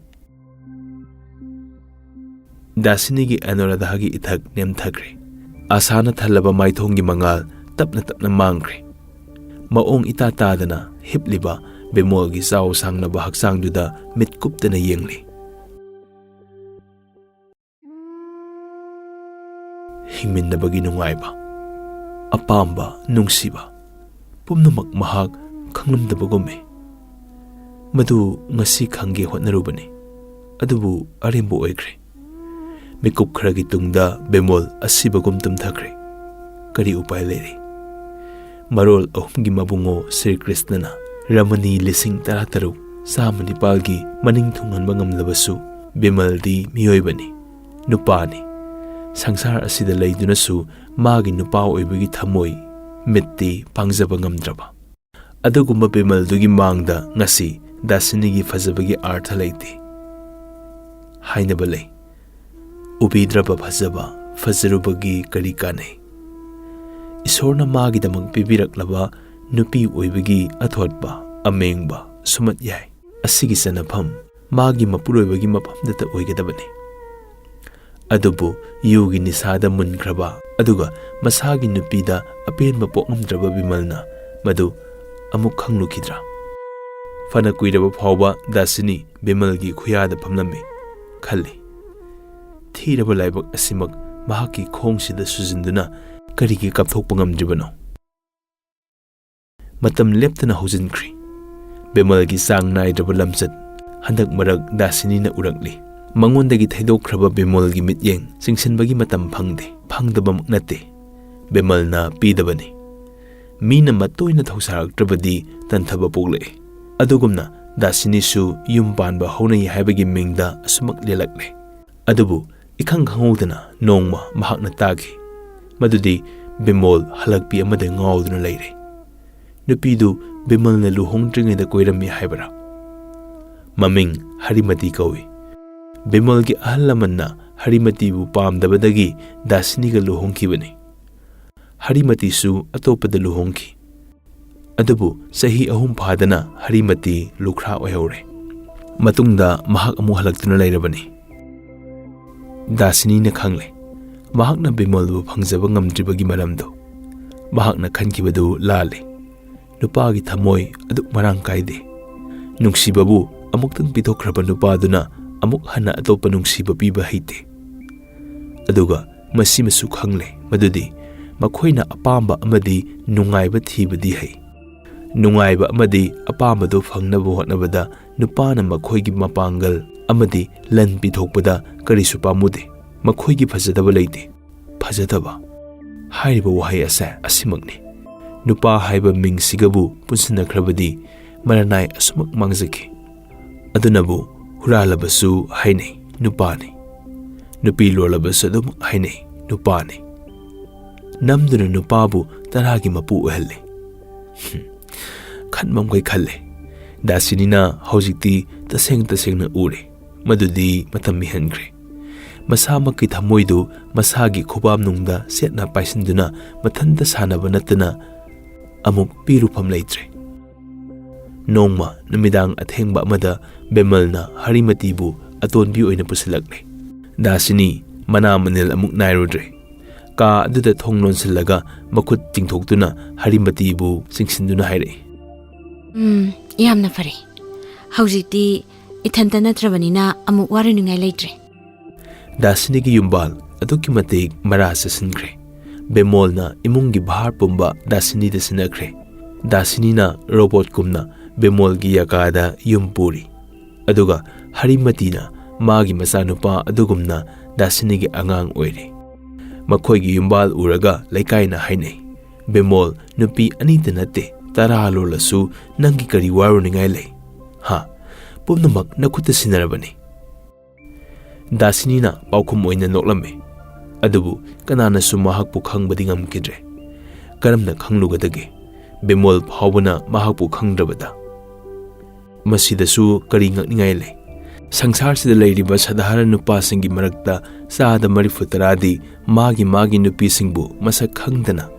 ꯗꯥꯁꯤꯅꯤꯒꯤ ꯑꯅꯨꯔꯥꯙꯥꯒꯤ ꯏꯊꯛ ꯅꯦꯝꯊꯈ꯭ꯔꯦ꯫ ꯑꯥꯁꯥꯅ ꯊꯜꯂꯕ ꯃꯥꯏꯊꯣꯡꯒꯤ ꯃꯉꯥꯜ ꯇꯞꯅ ꯇꯞꯅ ꯃꯥꯡꯈ꯭ꯔꯦ꯫ ꯃꯑꯣꯡ ꯏꯇꯥ ꯇꯥꯗꯅ ꯍꯤꯞꯂꯤꯕ ꯕꯤꯃꯣꯜꯒꯤ ꯆꯥꯎ ꯁꯥꯡꯅꯕ ꯍꯛꯆꯥꯡꯗꯨꯗ ꯃꯤꯠ ꯀꯨꯞꯇꯅ ꯌꯦꯡꯂꯤ꯫ ꯍꯤꯡꯃꯤꯟꯅꯕꯒꯤ ꯅꯨꯡꯉꯥꯏꯕ, ꯑꯄꯥꯝꯕ, ꯅꯨꯡꯁꯤꯕ, ꯄꯨꯝꯅꯃꯛ ꯃꯍꯥꯛ ꯈꯪꯂꯝꯗꯕꯒꯨꯝꯃꯤ꯫ ꯃꯗꯨ ꯉꯁꯤ ꯈꯪꯒꯦ ꯍꯣꯠꯅꯔꯨꯕꯅꯤ, ꯑꯗꯨꯕꯨ ꯑꯔꯦꯝꯕ ꯑꯣꯏꯈ꯭ꯔꯦ꯫ ꯃꯤꯀꯨꯞ ꯈꯔꯒꯤ ꯇꯨꯡꯗ ꯕꯤꯃꯣꯜ ꯑꯁꯤꯕꯒꯨꯝ ꯇꯨꯝꯊꯈ꯭ꯔꯦ꯫ ꯀꯔꯤ ꯎꯄꯥꯏ ꯂꯩꯔꯤ? ꯃꯔꯣꯜ ꯑꯍꯨꯝꯒꯤ ꯃꯕꯨꯡꯉꯣ ꯁ꯭ꯔꯤ ꯀ꯭ꯔꯤꯁꯅꯅ ꯔꯃꯅꯤ ꯂꯤꯁꯤꯡ ꯇꯔꯥꯇꯔꯨꯛ ꯆꯥꯝꯃ ꯅꯤꯄꯥꯜꯒꯤ ꯃꯅꯤꯡ ꯊꯨꯡꯍꯟꯕ ꯉꯝꯂꯕꯁꯨ, ꯕꯤꯃꯜꯗꯤ ꯃꯤꯑꯣꯏꯕꯅꯤ, ꯅꯨꯄꯥꯅꯤ꯫ ꯁꯪꯁꯥꯔ ꯑꯁꯤꯗ ꯂꯩꯗꯨꯅꯁꯨ ꯃꯥꯒꯤ ꯅꯨꯄꯥ ꯑꯣꯏꯕꯒꯤ ꯊꯃꯣꯏ, ꯃꯤꯠꯇꯤ ꯄꯥꯡꯖꯕ ꯉꯝꯗ꯭ꯔꯕ꯫ ꯑꯗꯨꯒꯨꯝꯕ ꯕꯤꯃꯜꯗꯨꯒꯤ ꯃꯥꯡꯗ ꯉꯁꯤ ꯗꯥꯁꯤꯅꯤꯒꯤ ꯐꯖꯕꯒꯤ ꯑꯥꯔꯊ ꯂꯩꯇꯦ꯫ ꯍꯥꯏꯅꯕ ꯂꯩ, "ꯎꯕꯤꯗ꯭ꯔꯕ ꯐꯖꯕ, ꯐꯖꯔꯨꯕꯒꯤ ꯀꯔꯤ ꯀꯥꯟꯅꯩ?" ꯏꯁꯣꯔꯅ ꯃꯥꯒꯤꯗꯃꯛ ꯄꯤꯕꯤꯔꯛꯂꯕ ꯅꯨꯄꯤ ꯑꯣꯏꯕꯒꯤ ꯑꯊꯣꯠꯄ, ꯑꯃꯦꯡꯕ ꯁꯨꯃꯠ ꯌꯥꯏ꯫ ꯑꯁꯤꯒꯤ ꯆꯟꯅꯐꯝ ꯃꯥꯒꯤ ꯃꯄꯨꯔꯣꯏꯕꯒꯤ ꯃꯐꯝꯗꯇ ꯑꯣꯏꯒꯗꯕꯅꯤ꯫ ꯑꯗꯨꯕꯨ ꯌꯨꯒꯤ ꯅꯤꯁꯥꯗ ꯃꯨꯟꯈ꯭ꯔꯕ ꯑꯗꯨꯒ ꯃꯁꯥꯒꯤ ꯅꯨꯄꯤꯗ ꯑꯄꯦꯟꯕ ꯄꯣꯛꯂꯝꯗ꯭ꯔꯕ ꯕꯤꯃꯜꯅ ꯃꯗꯨ ꯑꯃꯨꯛ ꯈꯪꯂꯨꯈꯤꯗ꯭ꯔꯥ? ꯐꯅ ꯀꯨꯏꯔꯕ ꯐꯥꯎꯕ ꯗꯥꯁꯤꯅꯤ ꯕꯤꯃꯜꯒꯤ ꯈꯨꯌꯥꯗ ꯐꯝꯂꯝꯃꯤ ꯈꯜꯂꯤ꯫ ꯊꯤꯔꯕ ꯂꯥꯏꯕꯛ ꯑꯁꯤꯃꯛ ꯃꯍꯥꯛꯀꯤ ꯈꯣꯡꯁꯤꯗ ꯁꯨꯖꯤꯟꯗꯨꯅ ꯀꯔꯤꯒꯤ ꯀꯥꯞꯊꯣꯛꯄ ꯉꯝꯗ꯭ꯔꯤꯕꯅꯣ? ꯃꯇꯝ ꯂꯦꯞꯇꯅ ꯍꯧꯖꯤꯟꯈ꯭ꯔꯤ꯫ ꯕꯤꯃꯜꯒꯤ ꯆꯥꯡ ꯅꯥꯏꯗ꯭ꯔꯕ ꯂꯝꯆꯠ ꯍꯟꯗꯛ ꯃꯔꯛ ꯗꯥꯁꯤꯅꯤꯅ ꯎꯔꯛꯂꯤ꯫ ꯃꯉꯣꯟꯗꯒꯤ ꯊꯩꯗꯣꯛꯈ꯭ꯔꯕ ꯕꯤꯃꯜꯒꯤ ꯃꯤꯠꯌꯦꯡ ꯆꯤꯡꯁꯤꯟꯕꯒꯤ ꯃꯇꯝ ꯐꯪꯗꯦ, ꯐꯪꯗꯕꯃꯛ ꯅꯠꯇꯦ꯫ ꯕꯤꯃꯜꯅ ꯄꯤꯗꯕꯅꯤ꯫ ꯃꯤꯅ ꯃꯇꯣꯏꯅ ꯊꯧꯁꯥꯔꯛꯇ꯭ꯔꯕꯗꯤ ꯇꯟꯊꯕ ꯄꯣꯛꯂꯛꯏ꯫ ꯑꯗꯨꯒꯨꯝꯅ ꯗꯥꯁꯤꯅꯤꯁꯨ ꯌꯨꯝ ꯄꯥꯟꯕ ꯍꯧꯅꯩ ꯍꯥꯏꯕꯒꯤ ꯃꯤꯡꯗ ꯑꯁꯨꯃꯛ ꯂꯦꯜꯂꯛꯂꯦ꯫ ꯑꯗꯨꯕꯨ ꯏꯈꯪ ꯈꯪꯍꯧꯗꯅ ꯅꯣꯡꯃ ꯃꯍꯥꯛꯅ ꯇꯥꯈꯤ ꯃꯗꯨꯗꯤ ꯕꯤꯃꯣꯜ ꯍꯜꯂꯛꯄꯤ ꯑꯃꯗ ꯉꯥꯎꯗꯨꯅ ꯂꯩꯔꯦ꯫ ꯅꯨꯄꯤꯗꯨ ꯕꯤꯃꯜꯅ ꯂꯨꯍꯣꯡꯗ꯭ꯔꯤꯉꯩꯗ ꯀꯣꯏꯔꯝꯃꯤ ꯍꯥꯏꯕꯔꯥ? ꯃꯃꯤꯡ ꯍꯔꯤꯃꯇꯤ ꯀꯧꯏ꯫ ꯕꯤꯃꯜꯒꯤ ꯑꯍꯜ ꯂꯃꯟꯅ ꯍꯔꯤꯃꯇꯤꯕꯨ ꯄꯥꯝꯗꯕꯗꯒꯤ ꯗꯥꯁꯤꯅꯤꯒ ꯂꯨꯍꯣꯡꯈꯤꯕꯅꯤ꯫ ꯍꯔꯤꯃꯇꯤꯁꯨ ꯑꯇꯣꯞꯄꯗ ꯂꯨꯍꯣꯡꯈꯤ꯫ ꯑꯗꯨꯕꯨ ꯆꯍꯤ ꯑꯍꯨꯝ ꯐꯥꯗꯅ ꯍꯔꯤꯃꯇꯤ ꯂꯨꯈ꯭ꯔꯥ ꯑꯣꯏꯍꯧꯔꯦ꯫ ꯃꯇꯨꯡꯗ ꯃꯍꯥꯛ ꯑꯃꯨꯛ ꯍꯜꯂꯛꯇꯨꯅ ꯂꯩꯔꯕꯅꯤ꯫ ꯗꯥꯁꯤꯅꯤꯅ ꯈꯪꯂꯦ ꯃꯍꯥꯛꯅ ꯕꯤꯃꯜꯕꯨ ꯐꯪꯖꯕ ꯉꯝꯗ꯭ꯔꯤꯕꯒꯤ ꯃꯔꯝꯗꯨ꯫ ꯃꯍꯥꯛꯅ ꯈꯟꯈꯤꯕꯗꯨ ꯂꯥꯜꯂꯦ꯫ ꯅꯨꯄꯥꯒꯤ ꯊꯃꯣꯏ ꯑꯗꯨꯛ ꯃꯔꯥꯡ ꯀꯥꯏꯗꯦ꯫ ꯅꯨꯡꯁꯤꯕꯕꯨ ꯑꯃꯨꯛꯇꯪ ꯄꯤꯊꯣꯛꯈ꯭ꯔꯕ ꯅꯨꯄꯥꯗꯨꯅ ꯑꯃꯨꯛ ꯍꯟꯅ ꯑꯇꯣꯞꯄ ꯅꯨꯡꯁꯤꯕ ꯄꯤꯕ ꯍꯩꯇꯦ꯫ ꯑꯗꯨꯒ ꯃꯁꯤꯃꯁꯨ ꯈꯪꯂꯦ ꯃꯗꯨꯗꯤ ꯃꯈꯣꯏꯅ ꯑꯄꯥꯝꯕ ꯑꯃꯗꯤ ꯅꯨꯡꯉꯥꯏꯕ ꯊꯤꯕꯗꯤ ꯍꯩ꯫ ꯅꯨꯡꯉꯥꯏꯕ ꯑꯃꯗꯤ ꯑꯄꯥꯝꯕꯗꯨ ꯐꯪꯅꯕ ꯍꯣꯠꯅꯕꯗ ꯅꯨꯄꯥꯅ ꯃꯈꯣꯏꯒꯤ ꯃꯄꯥꯡꯒꯜ ꯑꯃꯗꯤ ꯂꯟ ꯄꯤꯊꯣꯛꯄꯗ ꯀꯔꯤꯁꯨ ꯄꯥꯝꯃꯨꯗꯦ꯫ ꯃꯈꯣꯏꯒꯤ ꯐꯖꯗꯕ ꯂꯩꯇꯦ꯫ ꯐꯖꯗꯕ ꯍꯥꯏꯔꯤꯕ ꯋꯥꯍꯩ ꯑꯁꯦ ꯑꯁꯤꯃꯛꯅꯤ꯫ ꯅꯨꯄꯥ ꯍꯥꯏꯕ ꯃꯤꯡꯁꯤꯒꯕꯨ ꯄꯨꯟꯁꯤꯟꯅꯈ꯭ꯔꯕꯗꯤ ꯃꯔꯅꯥꯏ ꯑꯁꯨꯃꯛ ꯃꯥꯡꯖꯈꯤ꯫ ꯑꯗꯨꯅꯕꯨ ꯍꯨꯔꯥꯜꯂꯕꯁꯨ ꯍꯥꯏꯅꯩ ꯅꯨꯄꯥꯅꯤ꯫ ꯅꯨꯄꯤ ꯂꯣꯜꯂꯕꯁꯨ ꯑꯗꯨꯝ ꯍꯥꯏꯅꯩ ꯅꯨꯄꯥꯅꯤ꯫ ꯅꯝꯗꯨꯅ ꯅꯨꯄꯥꯕꯨ ꯇꯔꯥꯒꯤ ꯃꯄꯨ ꯑꯣꯏꯍꯜꯂꯦ꯫ ꯍꯨꯝ, ꯈꯟꯕꯝꯈꯩ ꯈꯜꯂꯦ꯫ ꯗꯥꯁꯤꯅꯤꯅ ꯍꯧꯖꯤꯛꯇꯤ ꯇꯁꯦꯡ ꯇꯁꯦꯡꯅ ꯎꯔꯦ꯫ ꯃꯗꯨꯗꯤ ꯃꯇꯝ ꯃꯤꯍꯟꯈ꯭ꯔꯦ꯫ ꯃꯁꯥꯃꯛꯀꯤ ꯊꯃꯣꯏꯗꯨ ꯃꯁꯥꯒꯤ ꯈꯨꯕꯥꯝꯅꯨꯡꯗ ꯆꯦꯠꯅ ꯄꯥꯏꯁꯤꯟꯗꯨꯅ ꯃꯊꯟꯇ ꯁꯥꯟꯅꯕ ꯅꯠꯇꯅ ꯑꯃꯨꯛ ꯄꯤꯔꯨꯐꯝ ꯂꯩꯇ꯭ꯔꯦ꯫ ꯅꯣꯡꯃ ꯅꯨꯃꯤꯗꯥꯡ ꯑꯊꯦꯡꯕ ꯑꯃꯗ ꯕꯦꯃꯜꯅ ꯍꯔꯤꯃꯇꯤꯕꯨ ꯑꯇꯣꯟꯕꯤ ꯑꯣꯏꯅ ꯄꯨꯁꯤꯜꯂꯛꯂꯦ꯫ ꯗꯥꯁꯤꯅꯤ ꯃꯅꯥ ꯃꯅꯤꯜ ꯑꯃꯨꯛ ꯅꯥꯏꯔꯨꯗ꯭ꯔꯦ꯫ ꯀꯥ ꯑꯗꯨꯗ ꯊꯣꯡ ꯂꯣꯟꯁꯤꯜꯂꯒ ꯃꯈꯨꯠ ꯇꯤꯡꯊꯣꯛꯇꯨꯅ ꯍꯔꯤꯃꯇꯤꯕꯨ ꯆꯤꯡꯁꯤꯟꯗꯨꯅ ꯍꯥꯏꯔꯛꯏ꯫ "ꯎꯝ, ꯌꯥꯝꯅ ꯐꯔꯦ꯫ ꯍꯧꯖꯤꯛꯇꯤ ꯏꯊꯟꯇ ꯅꯠꯇ꯭ꯔꯕꯅꯤꯅ ꯑꯃꯨꯛ ꯋꯥꯔꯨꯅꯤꯡꯉꯥꯏ ꯂꯩꯇ꯭ꯔꯦ꯫" ꯗꯥꯁꯤꯅꯤꯒꯤ ꯌꯨꯝꯕꯥꯜ ꯑꯗꯨꯛꯀꯤ ꯃꯇꯤꯛ ꯃꯔꯥ ꯆꯠꯁꯤꯟꯈ꯭ꯔꯦ꯫ ꯕꯦꯃꯣꯜꯅ ꯏꯃꯨꯡꯒꯤ ꯚꯥꯔ ꯄꯨꯝꯕ ꯗꯥꯁꯤꯅꯤꯗ ꯁꯤꯟꯅꯈ꯭ꯔꯦ꯫ ꯗꯥꯁꯤꯅꯤꯅ ꯔꯣꯕꯣꯠꯀꯨꯝꯅ ꯕꯦꯃꯣꯜꯒꯤ ꯌꯥꯀꯥꯗ ꯌꯨꯝ ꯄꯨꯔꯤ꯫ ꯑꯗꯨꯒ ꯍꯔꯤꯃꯇꯤꯅ ꯃꯥꯒꯤ ꯃꯆꯥꯅꯨꯄꯥ ꯑꯗꯨꯒꯨꯝꯅ ꯗꯥꯁꯤꯅꯤꯒꯤ ꯑꯉꯥꯡ ꯑꯣꯏꯔꯤ꯫ ꯃꯈꯣꯏꯒꯤ ꯌꯨꯝꯕꯥꯜ ꯎꯔꯒ ꯂꯩꯀꯥꯏꯅ ꯍꯥꯏꯅꯩ, "ꯕꯦꯃꯣꯜ, ꯅꯨꯄꯤ ꯑꯅꯤꯇ ꯅꯠꯇꯦ, ꯇꯔꯥ ꯂꯣꯜꯂꯁꯨ ꯅꯪꯒꯤ ꯀꯔꯤ ꯋꯥꯔꯨꯅꯤꯡꯉꯥꯏ ꯂꯩ? ꯍꯥ? ꯄꯨꯝꯅꯃꯛ ꯅꯈꯨꯠꯇ ꯁꯤꯟꯅꯔꯕꯅꯤ꯫" ꯗꯥꯁꯤꯅꯤꯅ ꯄꯥꯎꯈꯨꯝ ꯑꯣꯏꯅ ꯅꯣꯛꯂꯝꯃꯤ꯫ ꯑꯗꯨꯕꯨ ꯀꯅꯥꯅꯁꯨ ꯃꯍꯥꯛꯄꯨ ꯈꯪꯕꯗꯤ ꯉꯝꯈꯤꯗ꯭ꯔꯦ꯫ ꯀꯔꯝꯅ ꯈꯪꯂꯨꯒꯗꯒꯦ? ꯕꯦꯃꯣꯜ ꯐꯥꯎꯕꯅ ꯃꯍꯥꯛꯄꯨ ꯈꯪꯗ꯭ꯔꯕꯗ꯫ ꯃꯁꯤꯗꯁꯨ ꯀꯔꯤ ꯉꯛꯅꯤꯡꯉꯥꯏ ꯂꯩ? ꯁꯪꯁꯥꯔꯁꯤꯗ ꯂꯩꯔꯤꯕ ꯁꯥꯙꯥꯔꯟ ꯅꯨꯄꯥꯁꯤꯡꯒꯤ ꯃꯔꯛꯇ ꯆꯥꯗ ꯃꯔꯤꯐꯨ ꯇꯔꯥꯗꯤ ꯃꯥꯒꯤ ꯃꯥꯒꯤ ꯅꯨꯄꯤꯁꯤꯡꯕꯨ ꯃꯁꯛ ꯈꯪꯗꯅ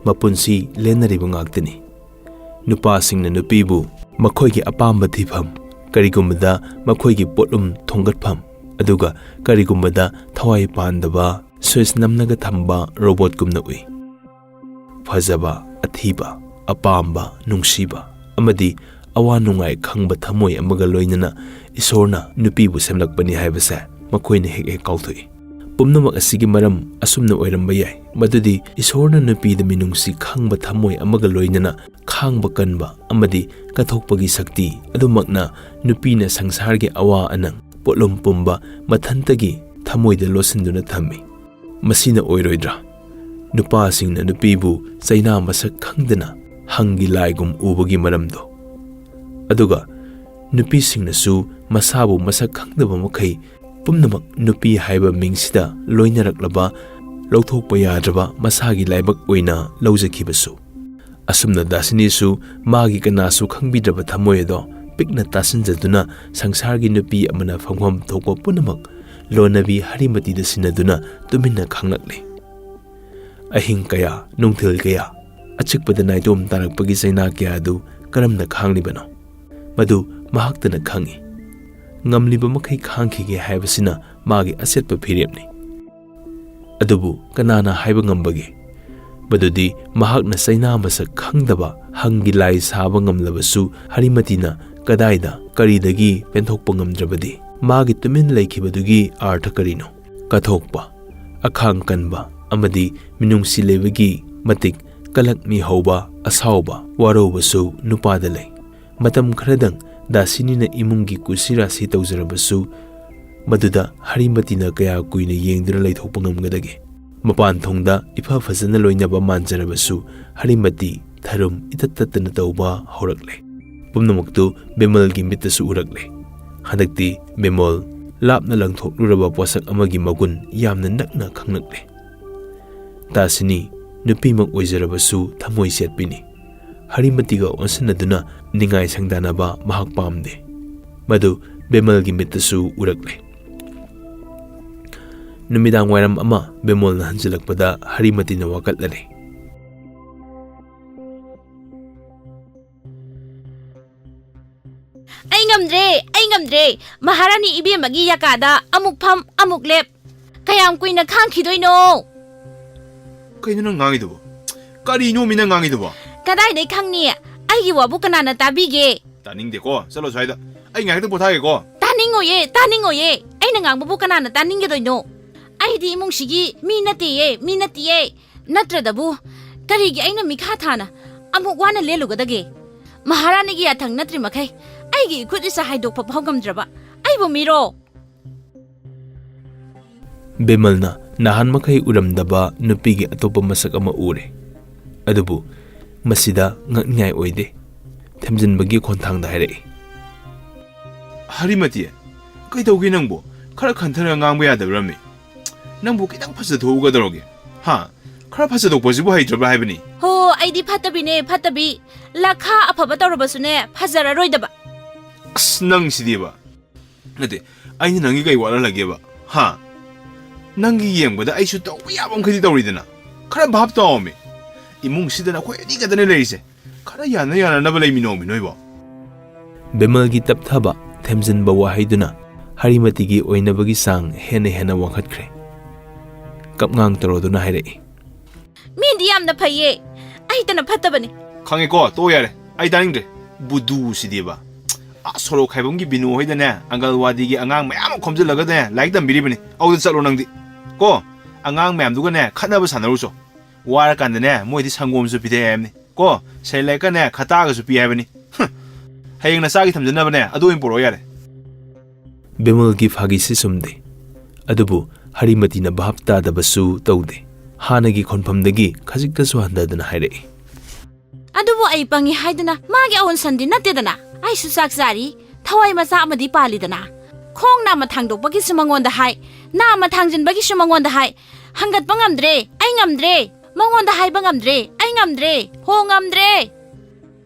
ꯃꯄꯨꯟꯁꯤ ꯂꯦꯟꯅꯔꯤꯕ ꯉꯥꯛꯇꯅꯤ꯫ ꯅꯨꯄꯥꯁꯤꯡꯅ ꯅꯨꯄꯤꯕꯨ ꯃꯈꯣꯏꯒꯤ ꯑꯄꯥꯝꯕ ꯊꯤꯐꯝ, ꯀꯔꯤꯒꯨꯝꯕꯗ ꯃꯈꯣꯏꯒꯤ ꯄꯣꯠꯂꯨꯝ ꯊꯣꯡꯒꯠꯐꯝ, ꯑꯗꯨꯒ ꯀꯔꯤꯒꯨꯝꯕꯗ ꯊꯋꯥꯏ ꯄꯥꯟꯗꯕ, ꯁ꯭ꯋꯤꯆ ꯅꯝꯂꯒ ꯊꯝꯕ ꯔꯣꯕꯣꯠꯀꯨꯝꯅ ꯎꯏ꯫ ꯐꯖꯕ, ꯑꯊꯤꯕ, ꯑꯄꯥꯝꯕ, ꯅꯨꯡꯁꯤꯕ ꯑꯃꯗꯤ ꯑꯋꯥ ꯅꯨꯡꯉꯥꯏ ꯈꯪꯕ ꯊꯃꯣꯏ ꯑꯃꯒ ꯂꯣꯏꯅꯅ ꯏꯁꯣꯔꯅ ꯅꯨꯄꯤꯕꯨ ꯁꯦꯝꯂꯛꯄꯅꯤ ꯍꯥꯏꯕꯁꯦ ꯃꯈꯣꯏꯅ ꯍꯦꯛ ꯍꯦꯛ ꯀꯥꯎꯊꯣꯛꯏ꯫ ꯄꯨꯝꯅꯃꯛ ꯑꯁꯤꯒꯤ ꯃꯔꯝ ꯑꯁꯨꯝꯅ ꯑꯣꯏꯔꯝꯕ ꯌꯥꯏ, ꯃꯗꯨꯗꯤ ꯏꯁꯣꯔꯅ ꯅꯨꯄꯤꯗ ꯃꯤꯅꯨꯡꯁꯤ ꯈꯪꯕ ꯊꯃꯣꯏ ꯑꯃꯒ ꯂꯣꯏꯅꯅ ꯈꯥꯡꯕ ꯀꯟꯕ ꯑꯃꯗꯤ ꯀꯠꯊꯣꯛꯄꯒꯤ ꯁꯛꯇꯤ ꯑꯗꯨꯃꯛꯅ ꯅꯨꯄꯤꯅ ꯁꯪꯁꯥꯔꯒꯤ ꯑꯋꯥ ꯑꯅꯪ ꯄꯣꯠꯂꯨꯝ ꯄꯨꯝꯕ ꯃꯊꯟꯇꯒꯤ ꯊꯃꯣꯏꯗ ꯂꯣꯠꯁꯤꯟꯗꯨꯅ ꯊꯝꯃꯤ꯫ ꯃꯁꯤꯅ ꯑꯣꯏꯔꯣꯏꯗ꯭ꯔꯥ? ꯅꯨꯄꯥꯁꯤꯡꯅ ꯅꯨꯄꯤꯕꯨ ꯆꯩꯅꯥ ꯃꯁꯛ ꯈꯪꯗꯅ ꯍꯪꯒꯤ ꯂꯥꯏꯒꯨꯝ ꯎꯕꯒꯤ ꯃꯔꯝꯗꯣ꯫ ꯑꯗꯨꯒ ꯅꯨꯄꯤꯁꯤꯡꯅꯁꯨ ꯃꯁꯥꯕꯨ ꯃꯁꯛ ꯈꯪꯗꯕ ꯃꯈꯩ ꯄꯨꯝꯅꯃꯛ ꯅꯨꯄꯤ ꯍꯥꯏꯕ ꯃꯤꯡꯁꯤꯗ ꯂꯣꯏꯅꯔꯛꯂꯕ, ꯂꯧꯊꯣꯛꯄ ꯌꯥꯗ꯭ꯔꯕ ꯃꯁꯥꯒꯤ ꯂꯥꯏꯕꯛ ꯑꯣꯏꯅ ꯂꯧꯖꯈꯤꯕꯁꯨ꯫ ꯑꯁꯨꯝꯅ ꯗꯥꯁꯤꯅꯤꯁꯨ ꯃꯥꯒꯤ ꯀꯅꯥꯁꯨ ꯈꯪꯕꯤꯗ꯭ꯔꯕ ꯊꯃꯣꯏ ꯑꯗꯣ ꯄꯤꯛꯅ ꯇꯥꯁꯤꯟꯖꯗꯨꯅ ꯁꯪꯁꯥꯔꯒꯤ ꯅꯨꯄꯤ ꯑꯃꯅ ꯐꯪꯐꯝ ꯊꯣꯛꯄ ꯄꯨꯝꯅꯃꯛ ꯂꯣꯟꯅꯕꯤ ꯍꯔꯤꯃꯇꯤꯗ ꯁꯤꯟꯅꯗꯨꯅ ꯇꯨꯃꯤꯟꯅ ꯈꯥꯡꯂꯛꯂꯤ꯫ ꯑꯍꯤꯡ ꯀꯌꯥ, ꯅꯨꯡꯊꯤꯜ ꯀꯌꯥ, ꯑꯆꯤꯛꯄꯗ ꯅꯥꯏꯇꯣꯝ ꯇꯥꯔꯛꯄꯒꯤ ꯆꯩꯅꯥ ꯀꯌꯥ ꯑꯗꯨ ꯀꯔꯝꯅ ꯈꯥꯡꯂꯤꯕꯅꯣ? ꯃꯗꯨ ꯃꯍꯥꯛꯇꯅ ꯈꯪꯏ꯫ ꯉꯝꯂꯤꯕ ꯃꯈꯩ ꯈꯥꯡꯈꯤꯒꯦ ꯍꯥꯏꯕꯁꯤꯅ ꯃꯥꯒꯤ ꯑꯆꯦꯠꯄ ꯐꯤꯔꯦꯞꯅꯤ꯫ ꯑꯗꯨꯕꯨ ꯀꯅꯥꯅ ꯍꯥꯏꯕ ꯉꯝꯕꯒꯦ? ꯃꯗꯨꯗꯤ ꯃꯍꯥꯛꯅ ꯆꯩꯅꯥ ꯃꯁꯛ ꯈꯪꯗꯕ ꯍꯪꯒꯤ ꯂꯥꯏ ꯁꯥꯕ ꯉꯝꯂꯕꯁꯨ, ꯍꯔꯤꯃꯇꯤꯅ ꯀꯗꯥꯏꯗ ꯀꯔꯤꯗꯒꯤ ꯄꯦꯟꯊꯣꯛꯄ ꯉꯝꯗ꯭ꯔꯕꯗꯤ? ꯃꯥꯒꯤ ꯇꯨꯃꯤꯟ ꯂꯩꯈꯤꯕꯗꯨꯒꯤ ꯑꯥꯔꯊ ꯀꯔꯤꯅꯣ? ꯀꯠꯊꯣꯛꯄ, ꯑꯈꯥꯡ ꯀꯟꯕ ꯑꯃꯗꯤ ꯃꯤꯅꯨꯡꯁꯤ ꯂꯩꯕꯒꯤ ꯃꯇꯤꯛ ꯀꯂꯛꯃꯤ ꯍꯧꯕ, ꯑꯁꯥꯎꯕ, ꯋꯥꯔꯧꯕꯁꯨ ꯅꯨꯄꯥꯗ ꯂꯩ꯫ ꯃꯇꯝ ꯈꯔꯗꯪ ꯗꯥꯁꯤꯅꯤꯅ ꯏꯃꯨꯡꯒꯤ ꯀꯨꯁꯤꯔꯥꯁꯤ ꯇꯧꯖꯔꯕꯁꯨ, ꯃꯗꯨꯗ ꯍꯔꯤꯃꯇꯤꯅ ꯀꯌꯥ ꯀꯨꯏꯅ ꯌꯦꯡꯗꯨꯅ ꯂꯩꯊꯣꯛꯄ ꯉꯝꯒꯗꯒꯦ? ꯃꯄꯥꯟ ꯊꯣꯡꯗ ꯏꯐ ꯐꯖꯅ ꯂꯣꯏꯅꯕ ꯃꯥꯟꯖꯔꯕꯁꯨ, ꯍꯔꯤꯃꯇꯤ ꯊꯔꯨꯝ ꯏꯇꯠ ꯇꯠꯇꯅ ꯇꯧꯕ ꯍꯧꯔꯛꯂꯦ꯫ ꯄꯨꯝꯅꯃꯛꯇꯨ ꯕꯤꯃꯜꯒꯤ ꯃꯤꯠꯇꯁꯨ ꯎꯔꯛꯂꯦ꯫ ꯍꯟꯗꯛꯇꯤ ꯕꯤꯃꯜ ꯂꯥꯞꯅ ꯂꯪꯊꯣꯛꯂꯨꯔꯕ ꯄꯣꯠꯁꯛ ꯑꯃꯒꯤ ꯃꯒꯨꯟ ꯌꯥꯝꯅ ꯅꯛꯅ ꯈꯪꯂꯛꯂꯦ꯫ ꯗꯥꯁꯤꯅꯤ ꯅꯨꯄꯤꯃꯛ ꯑꯣꯏꯖꯔꯕꯁꯨ ꯊꯃꯣꯏ ꯆꯦꯠꯄꯤꯅꯤ꯫ ꯍꯔꯤꯃꯇꯤꯒ ꯑꯣꯟꯁꯤꯟꯅꯗꯨꯅ ꯅꯤꯡꯉꯥꯏ ꯁꯪꯗꯥꯅꯕ ꯃꯍꯥꯛ ꯄꯥꯝꯗꯦ꯫ ꯃꯗꯨ ꯕꯤꯃꯜꯒꯤ ꯃꯤꯠꯇꯁꯨ ꯎꯔꯛꯂꯦ꯫ ꯅꯨꯃꯤꯗꯥꯡ ꯋꯥꯏꯔꯝ ꯑꯃ ꯕꯤꯃꯣꯜꯅ ꯍꯟꯖꯤꯜꯂꯛꯄꯗ ꯍꯔꯤꯃꯇꯤꯅ ꯋꯥꯀꯠꯂꯔꯦ꯫ ꯑꯩ ꯉꯝꯗ꯭ꯔꯦ, ꯑꯩ ꯉꯝꯗ꯭ꯔꯦ꯫ ꯃꯍꯥꯔꯥꯅꯤ ꯏꯕꯦꯝꯃꯒꯤ ꯌꯥꯀꯥꯗ ꯑꯃꯨꯛ ꯐꯝ, ꯑꯃꯨꯛ ꯂꯦꯞ꯫ ꯀꯌꯥꯝ ꯀꯨꯏꯅ ꯈꯥꯡꯈꯤꯗꯣꯏꯅꯣ? ꯀꯩꯅꯣ ꯅꯪ ꯉꯥꯡꯉꯤꯗꯨꯕꯣ? ꯀꯔꯤꯅꯣ ꯃꯤ ꯅꯪ ꯉꯥꯡꯉꯤꯗꯨꯕꯣ? ꯀꯗꯥꯏꯗꯩ ꯈꯪꯅꯤ? ꯑꯩꯒꯤ ꯋꯥꯕꯨ ꯀꯅꯥꯅ ꯇꯥꯕꯤꯒꯦ? ꯇꯥꯅꯤꯡꯗꯦꯀꯣ, ꯆꯠꯂꯣ ꯁ꯭ꯋꯥꯏꯗ꯫ ꯑꯩ ꯉꯥꯏꯍꯥꯛꯇ ꯄꯣꯊꯥꯒꯦꯀꯣ꯫ ꯇꯥꯅꯤꯡꯉꯣꯏꯌꯦ, ꯇꯥꯅꯤꯡꯉꯣꯏꯌꯦ꯫ ꯑꯩꯅ ꯉꯥꯡꯕꯕꯨ ꯀꯅꯥꯅ ꯇꯥꯅꯤꯡꯒꯗꯣꯏꯅꯣ? ꯑꯩꯗꯤ ꯏꯃꯨꯡꯁꯤꯒꯤ ꯃꯤ ꯅꯠꯇꯦꯌꯦ, ꯃꯤ ꯅꯠꯇꯦꯌꯦ꯫ ꯅꯠꯇ꯭ꯔꯗꯕꯨ ꯀꯔꯤꯒꯤ ꯑꯩꯅ ꯃꯤꯈꯥ ꯊꯥꯅ ꯑꯃꯨꯛ ꯋꯥꯅ ꯂꯦꯜꯂꯨꯒꯗꯒꯦ? ꯃꯍꯥꯔꯥꯅꯤꯒꯤ ꯌꯥꯊꯪ ꯅꯠꯇ꯭ꯔꯤ ꯃꯈꯩ ꯑꯩꯒꯤ ꯏꯈꯨꯠ ꯏꯁꯥ ꯍꯥꯏꯗꯣꯛꯄ ꯐꯥꯎ ꯉꯝꯗ꯭ꯔꯕ ꯑꯩꯕꯨ ꯃꯤꯔꯣ? ꯕꯤꯃꯜꯅ ꯅꯍꯥꯟ ꯃꯈꯩ ꯎꯔꯝꯗꯕ ꯅꯨꯄꯤꯒꯤ ꯑꯇꯣꯞꯄ ꯃꯁꯛ ꯑꯃ ꯎꯔꯦ꯫ ꯑꯗꯨꯕꯨ ꯃꯁꯤꯗ ꯉꯛꯅꯤꯡꯉꯥꯏ ꯑꯣꯏꯗꯦ꯫ ꯊꯦꯝꯖꯤꯟꯕꯒꯤ ꯈꯣꯟꯊꯥꯡꯗ ꯍꯥꯏꯔꯛꯏ꯫ ꯍꯔꯤꯃꯇꯤ, ꯀꯩꯗꯧꯒꯦ ꯅꯪꯕꯨ? ꯈꯔ ꯈꯟꯊꯔꯒ ꯉꯥꯡꯕ ꯌꯥꯗꯕ꯭ꯔꯃꯤ? ꯅꯪꯕꯨ ꯈꯤꯇꯪ ꯐꯖꯊꯣꯛꯎꯒꯗꯧꯔꯒꯦ? ꯍꯥ? ꯈꯔ ꯐꯖꯊꯣꯛꯄꯁꯤꯕꯨ ꯍꯩꯇ꯭ꯔꯕ꯭ꯔꯥ ꯍꯥꯏꯕꯅꯤ? ꯍꯣ, ꯑꯩꯗꯤ ꯐꯠꯇꯕꯤꯅꯦ, ꯐꯠꯇꯕꯤ꯫ ꯂꯥꯈꯥ ꯑꯐꯕ ꯇꯧꯔꯕꯁꯨꯅꯦ, ꯐꯖꯔꯔꯣꯏꯗꯕ꯫ ꯑꯁ, ꯅꯪꯁꯤꯗꯤꯕ꯫ ꯅꯠꯇꯦ, ꯑꯩꯅ ꯅꯪꯒꯤ ꯀꯩ ꯋꯥꯠꯍꯜꯂꯒꯦꯕ? ꯍꯥ? ꯅꯪꯒꯤ ꯌꯦꯡꯕꯗ ꯑꯩꯁꯨ ꯇꯧꯕ ꯌꯥꯕ ꯃꯈꯩꯗꯤ ꯇꯧꯔꯤꯗꯅ꯫ ꯈꯔ ꯚꯥꯞ ꯇꯥꯎꯃꯤ꯫ ꯏꯃꯨꯡꯁꯤꯗ ꯅꯈꯣꯏ ꯑꯅꯤ ꯈꯛꯇꯅꯦ ꯂꯩꯔꯤꯁꯦ꯫ ꯈꯔ ꯌꯥꯅ ꯌꯥꯅꯅꯕ ꯂꯩꯃꯤꯟꯅꯧꯃꯤ ꯅꯣꯏꯕꯣ꯫ ꯕꯤꯃꯜꯒꯤ ꯇꯞꯊꯕ, ꯊꯦꯝꯖꯤꯟꯕ ꯋꯥꯍꯩꯗꯨꯅ ꯍꯔꯤꯃꯇꯤꯒꯤ ꯑꯣꯏꯅꯕꯒꯤ ꯆꯥꯡ ꯍꯦꯟꯅ ꯍꯦꯟꯅ ꯋꯥꯡꯈꯠꯈ꯭ꯔꯦ꯫ ꯀꯞꯉꯥꯡ ꯇꯧꯔꯗꯨꯅ ꯍꯥꯏꯔꯛꯏ꯫ ꯃꯤꯗꯤ ꯌꯥꯝꯅ ꯐꯩꯌꯦ, ꯑꯩꯇꯅ ꯐꯠꯇꯕꯅꯤ꯫ ꯈꯪꯉꯦꯀꯣ, ꯇꯣꯛꯑꯣ ꯌꯥꯔꯦ, ꯑꯩ ꯇꯥꯅꯤꯡꯗ꯭ꯔꯦ꯫ ꯕꯨꯗꯨꯁꯤꯗꯤꯕ꯫ ꯑꯥ, ꯁꯣꯔꯣꯛ ꯈꯥꯏꯕꯝꯒꯤ ꯕꯤꯅꯨ ꯍꯣꯏꯗꯅꯦ, ꯑꯪꯒꯜꯋꯥꯗꯤꯒꯤ ꯑꯉꯥꯡ ꯃꯌꯥꯝ ꯑꯃ ꯈꯣꯝꯖꯤꯜꯂꯒꯅꯦ, ꯂꯥꯏꯔꯤꯛ ꯇꯝꯕꯤꯔꯤꯕꯅꯤ꯫ ꯑꯗꯨꯗ ꯆꯠꯂꯣ ꯅꯪꯗꯤ꯫ ꯀꯣ, ꯑꯉꯥꯡ ꯃꯌꯥꯝꯗꯨꯒꯅꯦ, ꯈꯠꯅꯕ ꯁꯥꯟꯅꯔꯨꯆꯣ꯫ ꯋꯥꯔꯀꯥꯟꯗꯅꯦ, ꯃꯣꯏꯗꯤ ꯁꯪꯒꯣꯝꯁꯨ ꯄꯤꯊꯛꯑꯦ ꯍꯥꯏꯕꯅꯤ꯫ ꯀꯣ, ꯁꯦꯂꯦꯛꯀꯅꯦ, ꯈꯇꯥꯒꯁꯨ ꯄꯤ ꯍꯥꯏꯕꯅꯤ꯫ ꯍꯨꯝ, ꯍꯌꯦꯡ ꯅꯆꯥꯒꯤ ꯊꯝꯖꯅꯕꯅꯦ, ꯑꯗꯨ ꯑꯣꯏꯅ ꯄꯨꯔꯛꯑꯣ ꯌꯥꯔꯦ꯫ ꯕꯤꯃꯜꯒꯤ ꯐꯥꯒꯤꯁꯤ ꯆꯨꯝꯗꯦ꯫ ꯑꯗꯨꯕꯨ ꯍꯔꯤꯃꯇꯤꯅ ꯚꯥꯞ ꯇꯥꯗꯕꯁꯨ ꯇꯧꯗꯦ꯫ ꯍꯥꯟꯅꯒꯤ ꯈꯣꯟꯐꯝꯗꯒꯤ ꯈꯖꯤꯛꯇꯁꯨ ꯍꯟꯊꯗꯅ ꯍꯥꯏꯔꯛꯏ꯫ ꯑꯗꯨꯕꯨ ꯑꯩ ꯄꯪꯉꯤ ꯍꯥꯏꯗꯨꯅ ꯃꯥꯒꯤ ꯑꯋꯨꯟꯁꯟꯗꯤ ꯅꯠꯇꯦꯗꯅ꯫ ꯑꯩꯁꯨ ꯆꯥꯛ ꯆꯥꯔꯤ, ꯊꯋꯥꯏ ꯃꯆꯥ ꯑꯃꯗꯤ ꯄꯥꯜꯂꯤꯗꯅ꯫ ꯈꯣꯡ ꯅꯥꯝꯃ ꯊꯥꯡꯗꯣꯛꯄꯒꯤꯁꯨ ꯃꯉꯣꯟꯗ ꯍꯥꯏ, ꯅꯥꯝꯃ ꯊꯥꯡꯖꯤꯟꯕꯒꯤꯁꯨ ꯃꯉꯣꯟꯗ ꯍꯥꯏ꯫ ꯍꯪꯒꯠꯄ ꯉꯝꯗ꯭ꯔꯦ, ꯑꯩ ꯉꯝꯗ꯭ꯔꯦ꯫ ꯃꯉꯣꯟꯗ ꯍꯥꯏꯕ ꯉꯝꯗ꯭ꯔꯦ, ꯑꯩ ꯉꯝꯗ꯭ꯔꯦ, ꯍꯣ ꯉꯝꯗ꯭ꯔꯦ꯫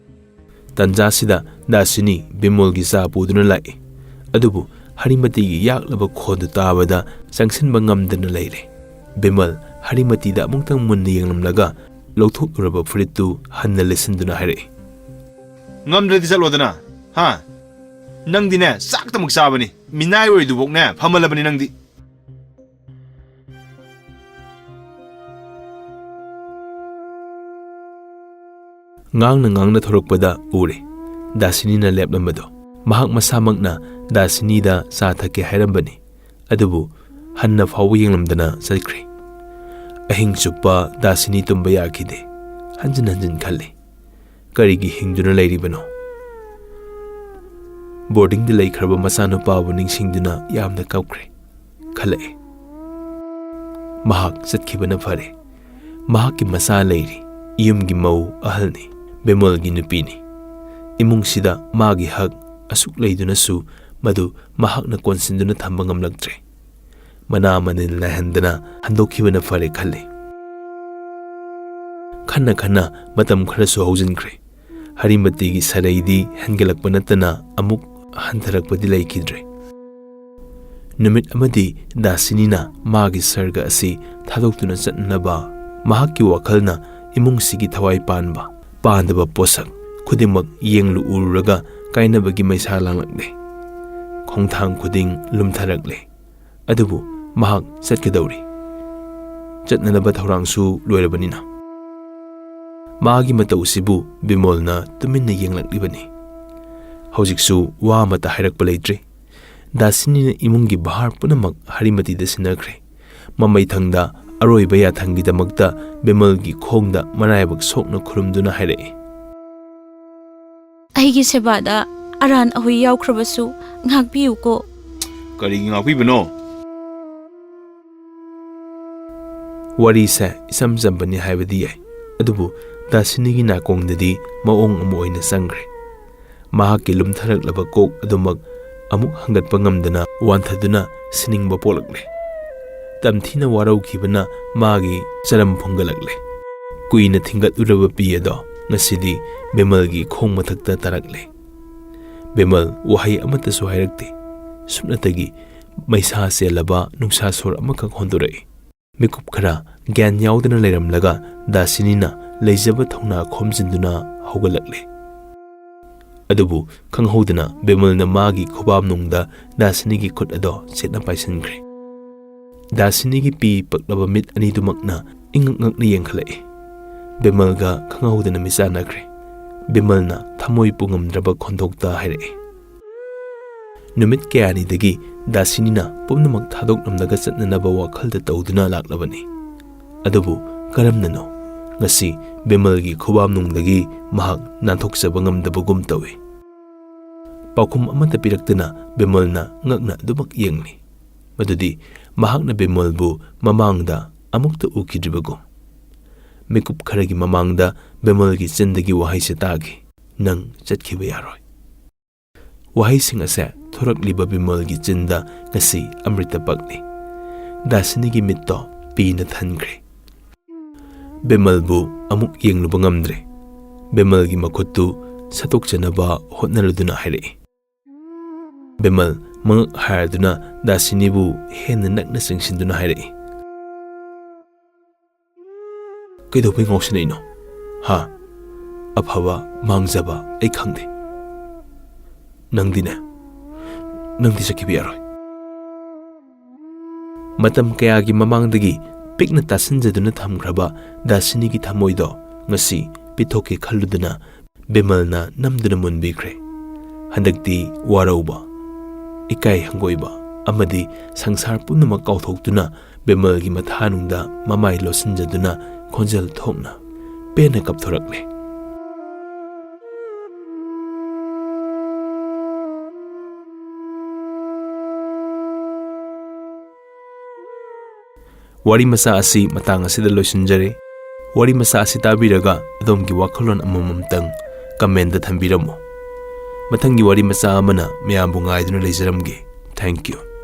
ꯇꯟꯖꯥꯁꯤꯗ ꯗꯥꯁꯤꯅꯤ ꯕꯤꯃꯣꯜꯒꯤ ꯆꯥ ꯄꯨꯗꯨꯅ ꯂꯥꯛꯏ꯫ ꯑꯗꯨꯕꯨ ꯍꯔꯤꯃꯇꯤꯒꯤ ꯌꯥꯛꯂꯕ ꯈꯣꯟꯗꯨ ꯇꯥꯕꯗ ꯆꯪꯁꯤꯟꯕ ꯉꯝꯗꯅ ꯂꯩꯔꯦ꯫ ꯕꯤꯃꯜ ꯍꯔꯤꯃꯇꯤꯗ ꯑꯃꯨꯛꯇꯪ ꯃꯨꯟꯅ ꯌꯦꯡꯂꯝꯂꯒ ꯂꯧꯊꯣꯛꯂꯨꯔꯕ ꯐꯨꯔꯤꯠꯇꯨ ꯍꯟꯅ ꯂꯤꯠꯁꯤꯟꯗꯨꯅ ꯍꯥꯏꯔꯛꯏ꯫ ꯉꯝꯗ꯭ꯔꯗꯤ ꯆꯠꯂꯣꯗꯅ, ꯍꯥ? ꯅꯪꯗꯤꯅꯦ, ꯆꯥꯛꯇꯃꯛ ꯆꯥꯕꯅꯤ, ꯃꯤꯅꯥꯏ ꯑꯣꯏꯔꯤꯗꯨꯐꯥꯎꯅꯦ ꯐꯝꯍꯜꯂꯕꯅꯤ ꯅꯪꯗꯤ꯫ ꯉꯥꯡꯅ ꯉꯥꯡꯅ ꯊꯣꯔꯛꯄꯗ ꯎꯔꯦ ꯗꯥꯁꯤꯅꯤꯅ ꯂꯦꯞꯂꯝꯕꯗꯣ꯫ ꯃꯍꯥꯛ ꯃꯁꯥꯃꯛꯅ ꯗꯥꯁꯤꯅꯤꯗ ꯆꯥ ꯊꯛꯀꯦ ꯍꯥꯏꯔꯝꯕꯅꯤ, ꯑꯗꯨꯕꯨ ꯍꯟꯅ ꯐꯥꯎꯕ ꯌꯦꯡꯂꯝꯗꯅ ꯆꯠꯈ꯭ꯔꯦ꯫ ꯑꯍꯤꯡ ꯆꯨꯞꯄ ꯗꯥꯁꯤꯅꯤ ꯇꯨꯝꯕ ꯌꯥꯈꯤꯗꯦ꯫ ꯍꯟꯖꯤꯟ ꯍꯟꯖꯤꯟ ꯈꯜꯂꯤ, ꯀꯔꯤꯒꯤ ꯍꯤꯡꯗꯨꯅ ꯂꯩꯔꯤꯕꯅꯣ? ꯕꯣꯔꯗꯤꯡꯗ ꯂꯩꯈ꯭ꯔꯕ ꯃꯆꯥꯅꯨꯄꯥꯕꯨ ꯅꯤꯡꯁꯤꯡꯗꯨꯅ ꯌꯥꯝꯅ ꯀꯞꯈ꯭ꯔꯦ꯫ ꯈꯜꯂꯛꯑꯦ, ꯃꯍꯥꯛ ꯆꯠꯈꯤꯕꯅ ꯐꯔꯦ꯫ ꯃꯍꯥꯛꯀꯤ ꯃꯆꯥ ꯂꯩꯔꯤ, ꯌꯨꯝꯒꯤ ꯃꯧ ꯑꯍꯜꯅꯤ, ꯕꯤꯃꯜꯒꯤ ꯅꯨꯄꯤꯅꯤ꯫ ꯏꯃꯨꯡꯁꯤꯗ ꯃꯥꯒꯤ ꯍꯛ ꯑꯁꯨꯛ ꯂꯩꯗꯨꯅꯁꯨ ꯃꯗꯨ ꯃꯍꯥꯛꯅ ꯀꯣꯟꯁꯤꯟꯗꯨꯅ ꯊꯝꯕ ꯉꯝꯂꯛꯇ꯭ꯔꯦ꯫ ꯃꯅꯥ ꯃꯅꯤꯟ ꯅꯥꯏꯍꯟꯗꯅ ꯍꯟꯗꯣꯛꯈꯤꯕꯅ ꯐꯔꯦ ꯈꯜꯂꯤ꯫ ꯈꯟꯅ ꯈꯟꯅ ꯃꯇꯝ ꯈꯔꯁꯨ ꯍꯧꯖꯤꯟꯈ꯭ꯔꯦ꯫ ꯍꯔꯤꯃꯇꯤꯒꯤ ꯁꯔꯩꯗꯤ ꯍꯦꯟꯒꯠꯂꯛꯄ ꯅꯠꯇꯅ ꯑꯃꯨꯛ ꯍꯟꯊꯔꯛꯄꯗꯤ ꯂꯩꯈꯤꯗ꯭ꯔꯦ꯫ ꯅꯨꯃꯤꯠ ꯑꯃꯗꯤ ꯗꯥꯁꯤꯅꯤꯅ ꯃꯥꯒꯤ ꯁꯔꯒ ꯑꯁꯤ ꯊꯥꯗꯣꯛꯇꯨꯅ ꯆꯠꯅꯅꯕ ꯃꯍꯥꯛꯀꯤ ꯋꯥꯈꯜꯅ ꯏꯃꯨꯡꯁꯤꯒꯤ ꯊꯋꯥꯏ ꯄꯥꯟꯕ, ꯄꯥꯟꯗꯕ ꯄꯣꯠꯁꯛ ꯈꯨꯗꯤꯡꯃꯛ ꯌꯦꯡꯂꯨ ꯎꯔꯨꯔꯒ ꯀꯥꯏꯅꯕꯒꯤ ꯃꯩꯁꯥ ꯂꯥꯡꯂꯛꯂꯦ꯫ ꯈꯣꯡꯊꯥꯡ ꯈꯨꯗꯤꯡ ꯂꯨꯝꯊꯔꯛꯂꯦ꯫ ꯑꯗꯨꯕꯨ ꯃꯍꯥꯛ ꯆꯠꯀꯗꯧꯔꯤ꯫ ꯆꯠꯅꯅꯕ ꯊꯧꯔꯥꯡꯁꯨ ꯂꯣꯏꯔꯕꯅꯤꯅ꯫ ꯃꯥꯒꯤ ꯃꯇꯧꯁꯤꯕꯨ ꯕꯤꯃꯣꯜꯅ ꯇꯨꯃꯤꯟꯅ ꯌꯦꯡꯂꯛꯂꯤꯕꯅꯤ꯫ ꯍꯧꯖꯤꯛꯁꯨ ꯋꯥ ꯑꯃꯠꯇ ꯍꯥꯏꯔꯛꯄ ꯂꯩꯇ꯭ꯔꯤ꯫ ꯗꯥꯁꯤꯅꯤꯅ ꯏꯃꯨꯡꯒꯤ ꯚꯥꯔ ꯄꯨꯝꯅꯃꯛ ꯍꯔꯤꯃꯇꯤꯗ ꯁꯤꯟꯅꯈ꯭ꯔꯦ꯫ ꯃꯃꯩꯊꯪꯗ ꯑꯔꯣꯏꯕ ꯌꯥꯊꯪꯒꯤꯗꯃꯛꯇ ꯕꯤꯃꯜꯒꯤ ꯈꯣꯡꯗ ꯃꯔꯥꯏꯕꯛ ꯁꯣꯛꯅ ꯈꯨꯔꯨꯝꯗꯨꯅ ꯍꯥꯏꯔꯛꯏ꯫ ꯑꯩꯒꯤ ꯁꯦꯕꯥꯗ ꯑꯔꯥꯟ ꯑꯍꯣꯏ ꯌꯥꯎꯈ꯭ꯔꯕꯁꯨ ꯉꯥꯛꯄꯤꯌꯨꯀꯣ꯫ ꯀꯔꯤꯒꯤ ꯉꯥꯛꯄꯤꯕꯅꯣ? ꯋꯥꯔꯤꯁꯦ ꯏꯆꯝ ꯆꯝꯕꯅꯤ ꯍꯥꯏꯕꯗꯤ ꯌꯥꯏ, ꯑꯗꯨꯕꯨ ꯗꯥꯁꯤꯅꯤꯒꯤ ꯅꯥꯀꯣꯡꯗꯗꯤ ꯃꯑꯣꯡ ꯑꯃ ꯑꯣꯏꯅ ꯆꯪꯈ꯭ꯔꯦ꯫ ꯃꯍꯥꯛꯀꯤ ꯂꯨꯝꯊꯔꯛꯂꯕ ꯀꯣꯛ ꯑꯗꯨꯃꯛ ꯑꯃꯨꯛ ꯍꯪꯒꯠꯄ ꯉꯝꯗꯅ ꯋꯥꯟꯊꯗꯨꯅ ꯁꯤꯅꯤꯡꯕ ꯄꯣꯛꯂꯛꯂꯦ꯫ ꯇꯝꯊꯤꯅ ꯋꯥꯔꯧꯈꯤꯕꯅ ꯃꯥꯒꯤ ꯆꯔꯝ ꯐꯨꯡꯒꯠꯂꯛꯂꯦ꯫ ꯀꯨꯏꯅ ꯊꯤꯡꯒꯠꯂꯨꯔꯕ ꯄꯤ ꯑꯗꯣ ꯉꯁꯤꯗꯤ ꯕꯤꯃꯜꯒꯤ ꯈꯣꯡ ꯃꯊꯛꯇ ꯇꯥꯔꯛꯂꯦ꯫ ꯕꯤꯃꯜ ꯋꯥꯍꯩ ꯑꯃꯠꯇꯁꯨ ꯍꯥꯏꯔꯛꯇꯦ꯫ ꯁꯨꯞꯅꯇꯒꯤ ꯃꯩꯁꯥ ꯆꯦꯜꯂꯕ ꯅꯨꯡꯁꯥ ꯁꯣꯔ ꯑꯃꯈꯛ ꯍꯣꯟꯗꯣꯔꯛꯏ꯫ ꯃꯤꯀꯨꯞ ꯈꯔ ꯒ꯭ꯌꯥꯟ ꯌꯥꯎꯗꯅ ꯂꯩꯔꯝꯂꯒ ꯗꯥꯁꯤꯅꯤꯅ ꯂꯩꯖꯕ ꯊꯧꯅꯥ ꯈꯣꯝꯖꯤꯟꯗꯨꯅ ꯍꯧꯒꯠꯂꯛꯂꯦ꯫ ꯑꯗꯨꯕꯨ ꯈꯪꯍꯧꯗꯅ ꯕꯤꯃꯜꯅ ꯃꯥꯒꯤ ꯈꯨꯕꯥꯝꯅꯨꯡꯗ ꯗꯥꯁꯤꯅꯤꯒꯤ ꯈꯨꯠ ꯑꯗꯣ ꯆꯦꯠꯅ ꯄꯥꯏꯁꯤꯟꯈ꯭ꯔꯦ꯫ ꯗꯥꯁꯤꯅꯤꯒꯤ ꯄꯤ ꯄꯛꯂꯕ ꯃꯤꯠ ꯑꯅꯤꯗꯨꯃꯛꯅ ꯏꯉꯛ ꯉꯛꯅ ꯌꯦꯡꯈꯠꯂꯛꯏ꯫ ꯕꯤꯃꯜꯒ ꯈꯪꯍꯧꯗꯅ ꯃꯤꯆꯥꯟꯅꯈ꯭ꯔꯦ꯫ ꯕꯤꯃꯜꯅ ꯊꯃꯣꯏ ꯄꯨꯉꯝꯗ꯭ꯔꯕ ꯈꯣꯟꯊꯣꯛꯇ ꯍꯥꯏꯔꯛꯏ, "ꯅꯨꯃꯤꯠ ꯀꯌꯥꯅꯤꯗꯒꯤ ꯗꯥꯁꯤꯅꯤꯅ ꯄꯨꯝꯅꯃꯛ ꯊꯥꯗꯣꯛꯂꯝꯂꯒ ꯆꯠꯅꯅꯕ ꯋꯥꯈꯜꯗ ꯇꯧꯗꯨꯅ ꯂꯥꯛꯂꯕꯅꯤ꯫ ꯑꯗꯨꯕꯨ ꯀꯔꯝꯅꯅꯣ ꯉꯁꯤ ꯕꯤꯃꯜꯒꯤ ꯈꯨꯕꯥꯝꯅꯨꯡꯗꯒꯤ ꯃꯍꯥꯛ ꯅꯥꯟꯊꯣꯛꯆꯕ ꯉꯝꯗꯕꯒꯨꯝ ꯇꯧꯏ"꯫ ꯄꯥꯎꯈꯨꯝ ꯑꯃꯠꯇ ꯄꯤꯔꯛꯇꯅ ꯕꯤꯃꯜꯅ ꯉꯛꯅ ꯑꯗꯨꯃꯛ ꯌꯦꯡꯂꯤ꯫ ꯃꯗꯨꯗꯤ ꯃꯍꯥꯛꯅ ꯕꯤꯃꯜꯕꯨ ꯃꯃꯥꯡꯗ ꯑꯃꯨꯛꯇ ꯎꯈꯤꯗ꯭ꯔꯤꯕꯒꯨꯝ꯫ ꯃꯤꯀꯨꯞ ꯈꯔꯒꯤ ꯃꯃꯥꯡꯗ ꯕꯤꯃꯜꯒꯤ ꯆꯤꯟꯗꯒꯤ ꯋꯥꯍꯩꯁꯦ ꯇꯥꯈꯤ, "ꯅꯪ ꯆꯠꯈꯤꯕ ꯌꯥꯔꯣꯏ"꯫ ꯋꯥꯍꯩꯁꯤꯡ ꯑꯁꯦ ꯊꯣꯔꯛꯂꯤꯕ ꯕꯤꯃꯜꯒꯤ ꯆꯤꯟꯗ ꯉꯁꯤ ꯑꯃ꯭ꯔꯤꯇ ꯄꯛꯂꯤ꯫ ꯗꯥꯁꯤꯅꯤꯒꯤ ꯃꯤꯠꯇꯣ ꯄꯤꯅ ꯊꯟꯈ꯭ꯔꯦ꯫ ꯕꯤꯃꯜꯕꯨ ꯑꯃꯨꯛ ꯌꯦꯡꯂꯨꯕ ꯉꯝꯗ꯭ꯔꯦ꯫ ꯕꯤꯃꯜꯒꯤ ꯃꯈꯨꯠꯇꯨ ꯁꯠꯇꯣꯛꯆꯅꯕ ꯍꯣꯠꯅꯔꯗꯨꯅ ꯍꯥꯏꯔꯛꯏ꯫ ꯕꯤꯃꯜ ꯃꯉꯛ ꯍꯥꯏꯔꯗꯨꯅ ꯗꯥꯁꯤꯅꯤꯕꯨ ꯍꯦꯟꯅ ꯅꯛꯅ ꯆꯤꯡꯁꯤꯟꯗꯨꯅ ꯍꯥꯏꯔꯛꯏ, "ꯀꯩꯗꯧꯕꯩ ꯉꯥꯎꯁꯤꯟꯅꯩꯅꯣ? ꯍꯥ? ꯑꯐꯕ, ꯃꯥꯡꯖꯕ ꯑꯩ ꯈꯪꯗꯦ꯫ ꯅꯪꯗꯤꯅꯦ, ꯅꯪꯗꯤ ꯆꯠꯈꯤꯕ ꯌꯥꯔꯣꯏ"꯫ ꯃꯇꯝ ꯀꯌꯥꯒꯤ ꯃꯃꯥꯡꯗꯒꯤ ꯄꯤꯛꯅ ꯇꯥꯁꯤꯟꯖꯗꯨꯅ ꯊꯝꯈ꯭ꯔꯕ ꯗꯥꯁꯤꯅꯤꯒꯤ ꯊꯃꯣꯏꯗꯣ ꯉꯁꯤ ꯄꯤꯊꯣꯛꯀꯦ ꯈꯜꯂꯨꯗꯅ ꯕꯤꯃꯜꯅ ꯅꯝꯗꯨꯅ ꯃꯨꯟꯕꯤꯈ꯭ꯔꯦ꯫ ꯍꯟꯗꯛꯇꯤ ꯋꯥꯔꯧꯕ, ꯏꯀꯥꯏ ꯍꯪꯒꯣꯏꯕ ꯑꯃꯗꯤ ꯁꯪꯁꯥꯔ ꯄꯨꯝꯅꯃꯛ ꯀꯥꯎꯊꯣꯛꯇꯨꯅ ꯕꯤꯃꯜꯒꯤ ꯃꯊꯥꯅꯨꯡꯗ ꯃꯃꯥꯏ ꯂꯣꯠꯁꯤꯟꯖꯗꯨꯅ ꯈꯣꯟꯖꯦꯜ ꯊꯣꯛꯅ ꯄꯦꯟꯅ ꯀꯞꯊꯣꯔꯛꯂꯦ꯫ ꯋꯥꯔꯤ ꯃꯆꯥ ꯑꯁꯤ ꯃꯇꯥꯡ ꯑꯁꯤꯗ ꯂꯣꯏꯁꯤꯟꯖꯔꯦ꯫ ꯋꯥꯔꯤ ꯃꯆꯥ ꯑꯁꯤ ꯇꯥꯕꯤꯔꯒ ꯑꯗꯣꯝꯒꯤ ꯋꯥꯈꯜꯂꯣꯟ ꯑꯃꯃꯝꯇꯪ comment ꯊꯝꯕꯤꯔꯝꯃꯨ꯫ ꯃꯊꯪꯒꯤ ꯋꯥꯔꯤ ꯃꯆꯥ ꯑꯃꯅ ꯃꯌꯥꯝꯕꯨ ꯉꯥꯏꯗꯨꯅ ꯂꯩꯖꯔꯝꯒꯦ꯫ Thank you꯫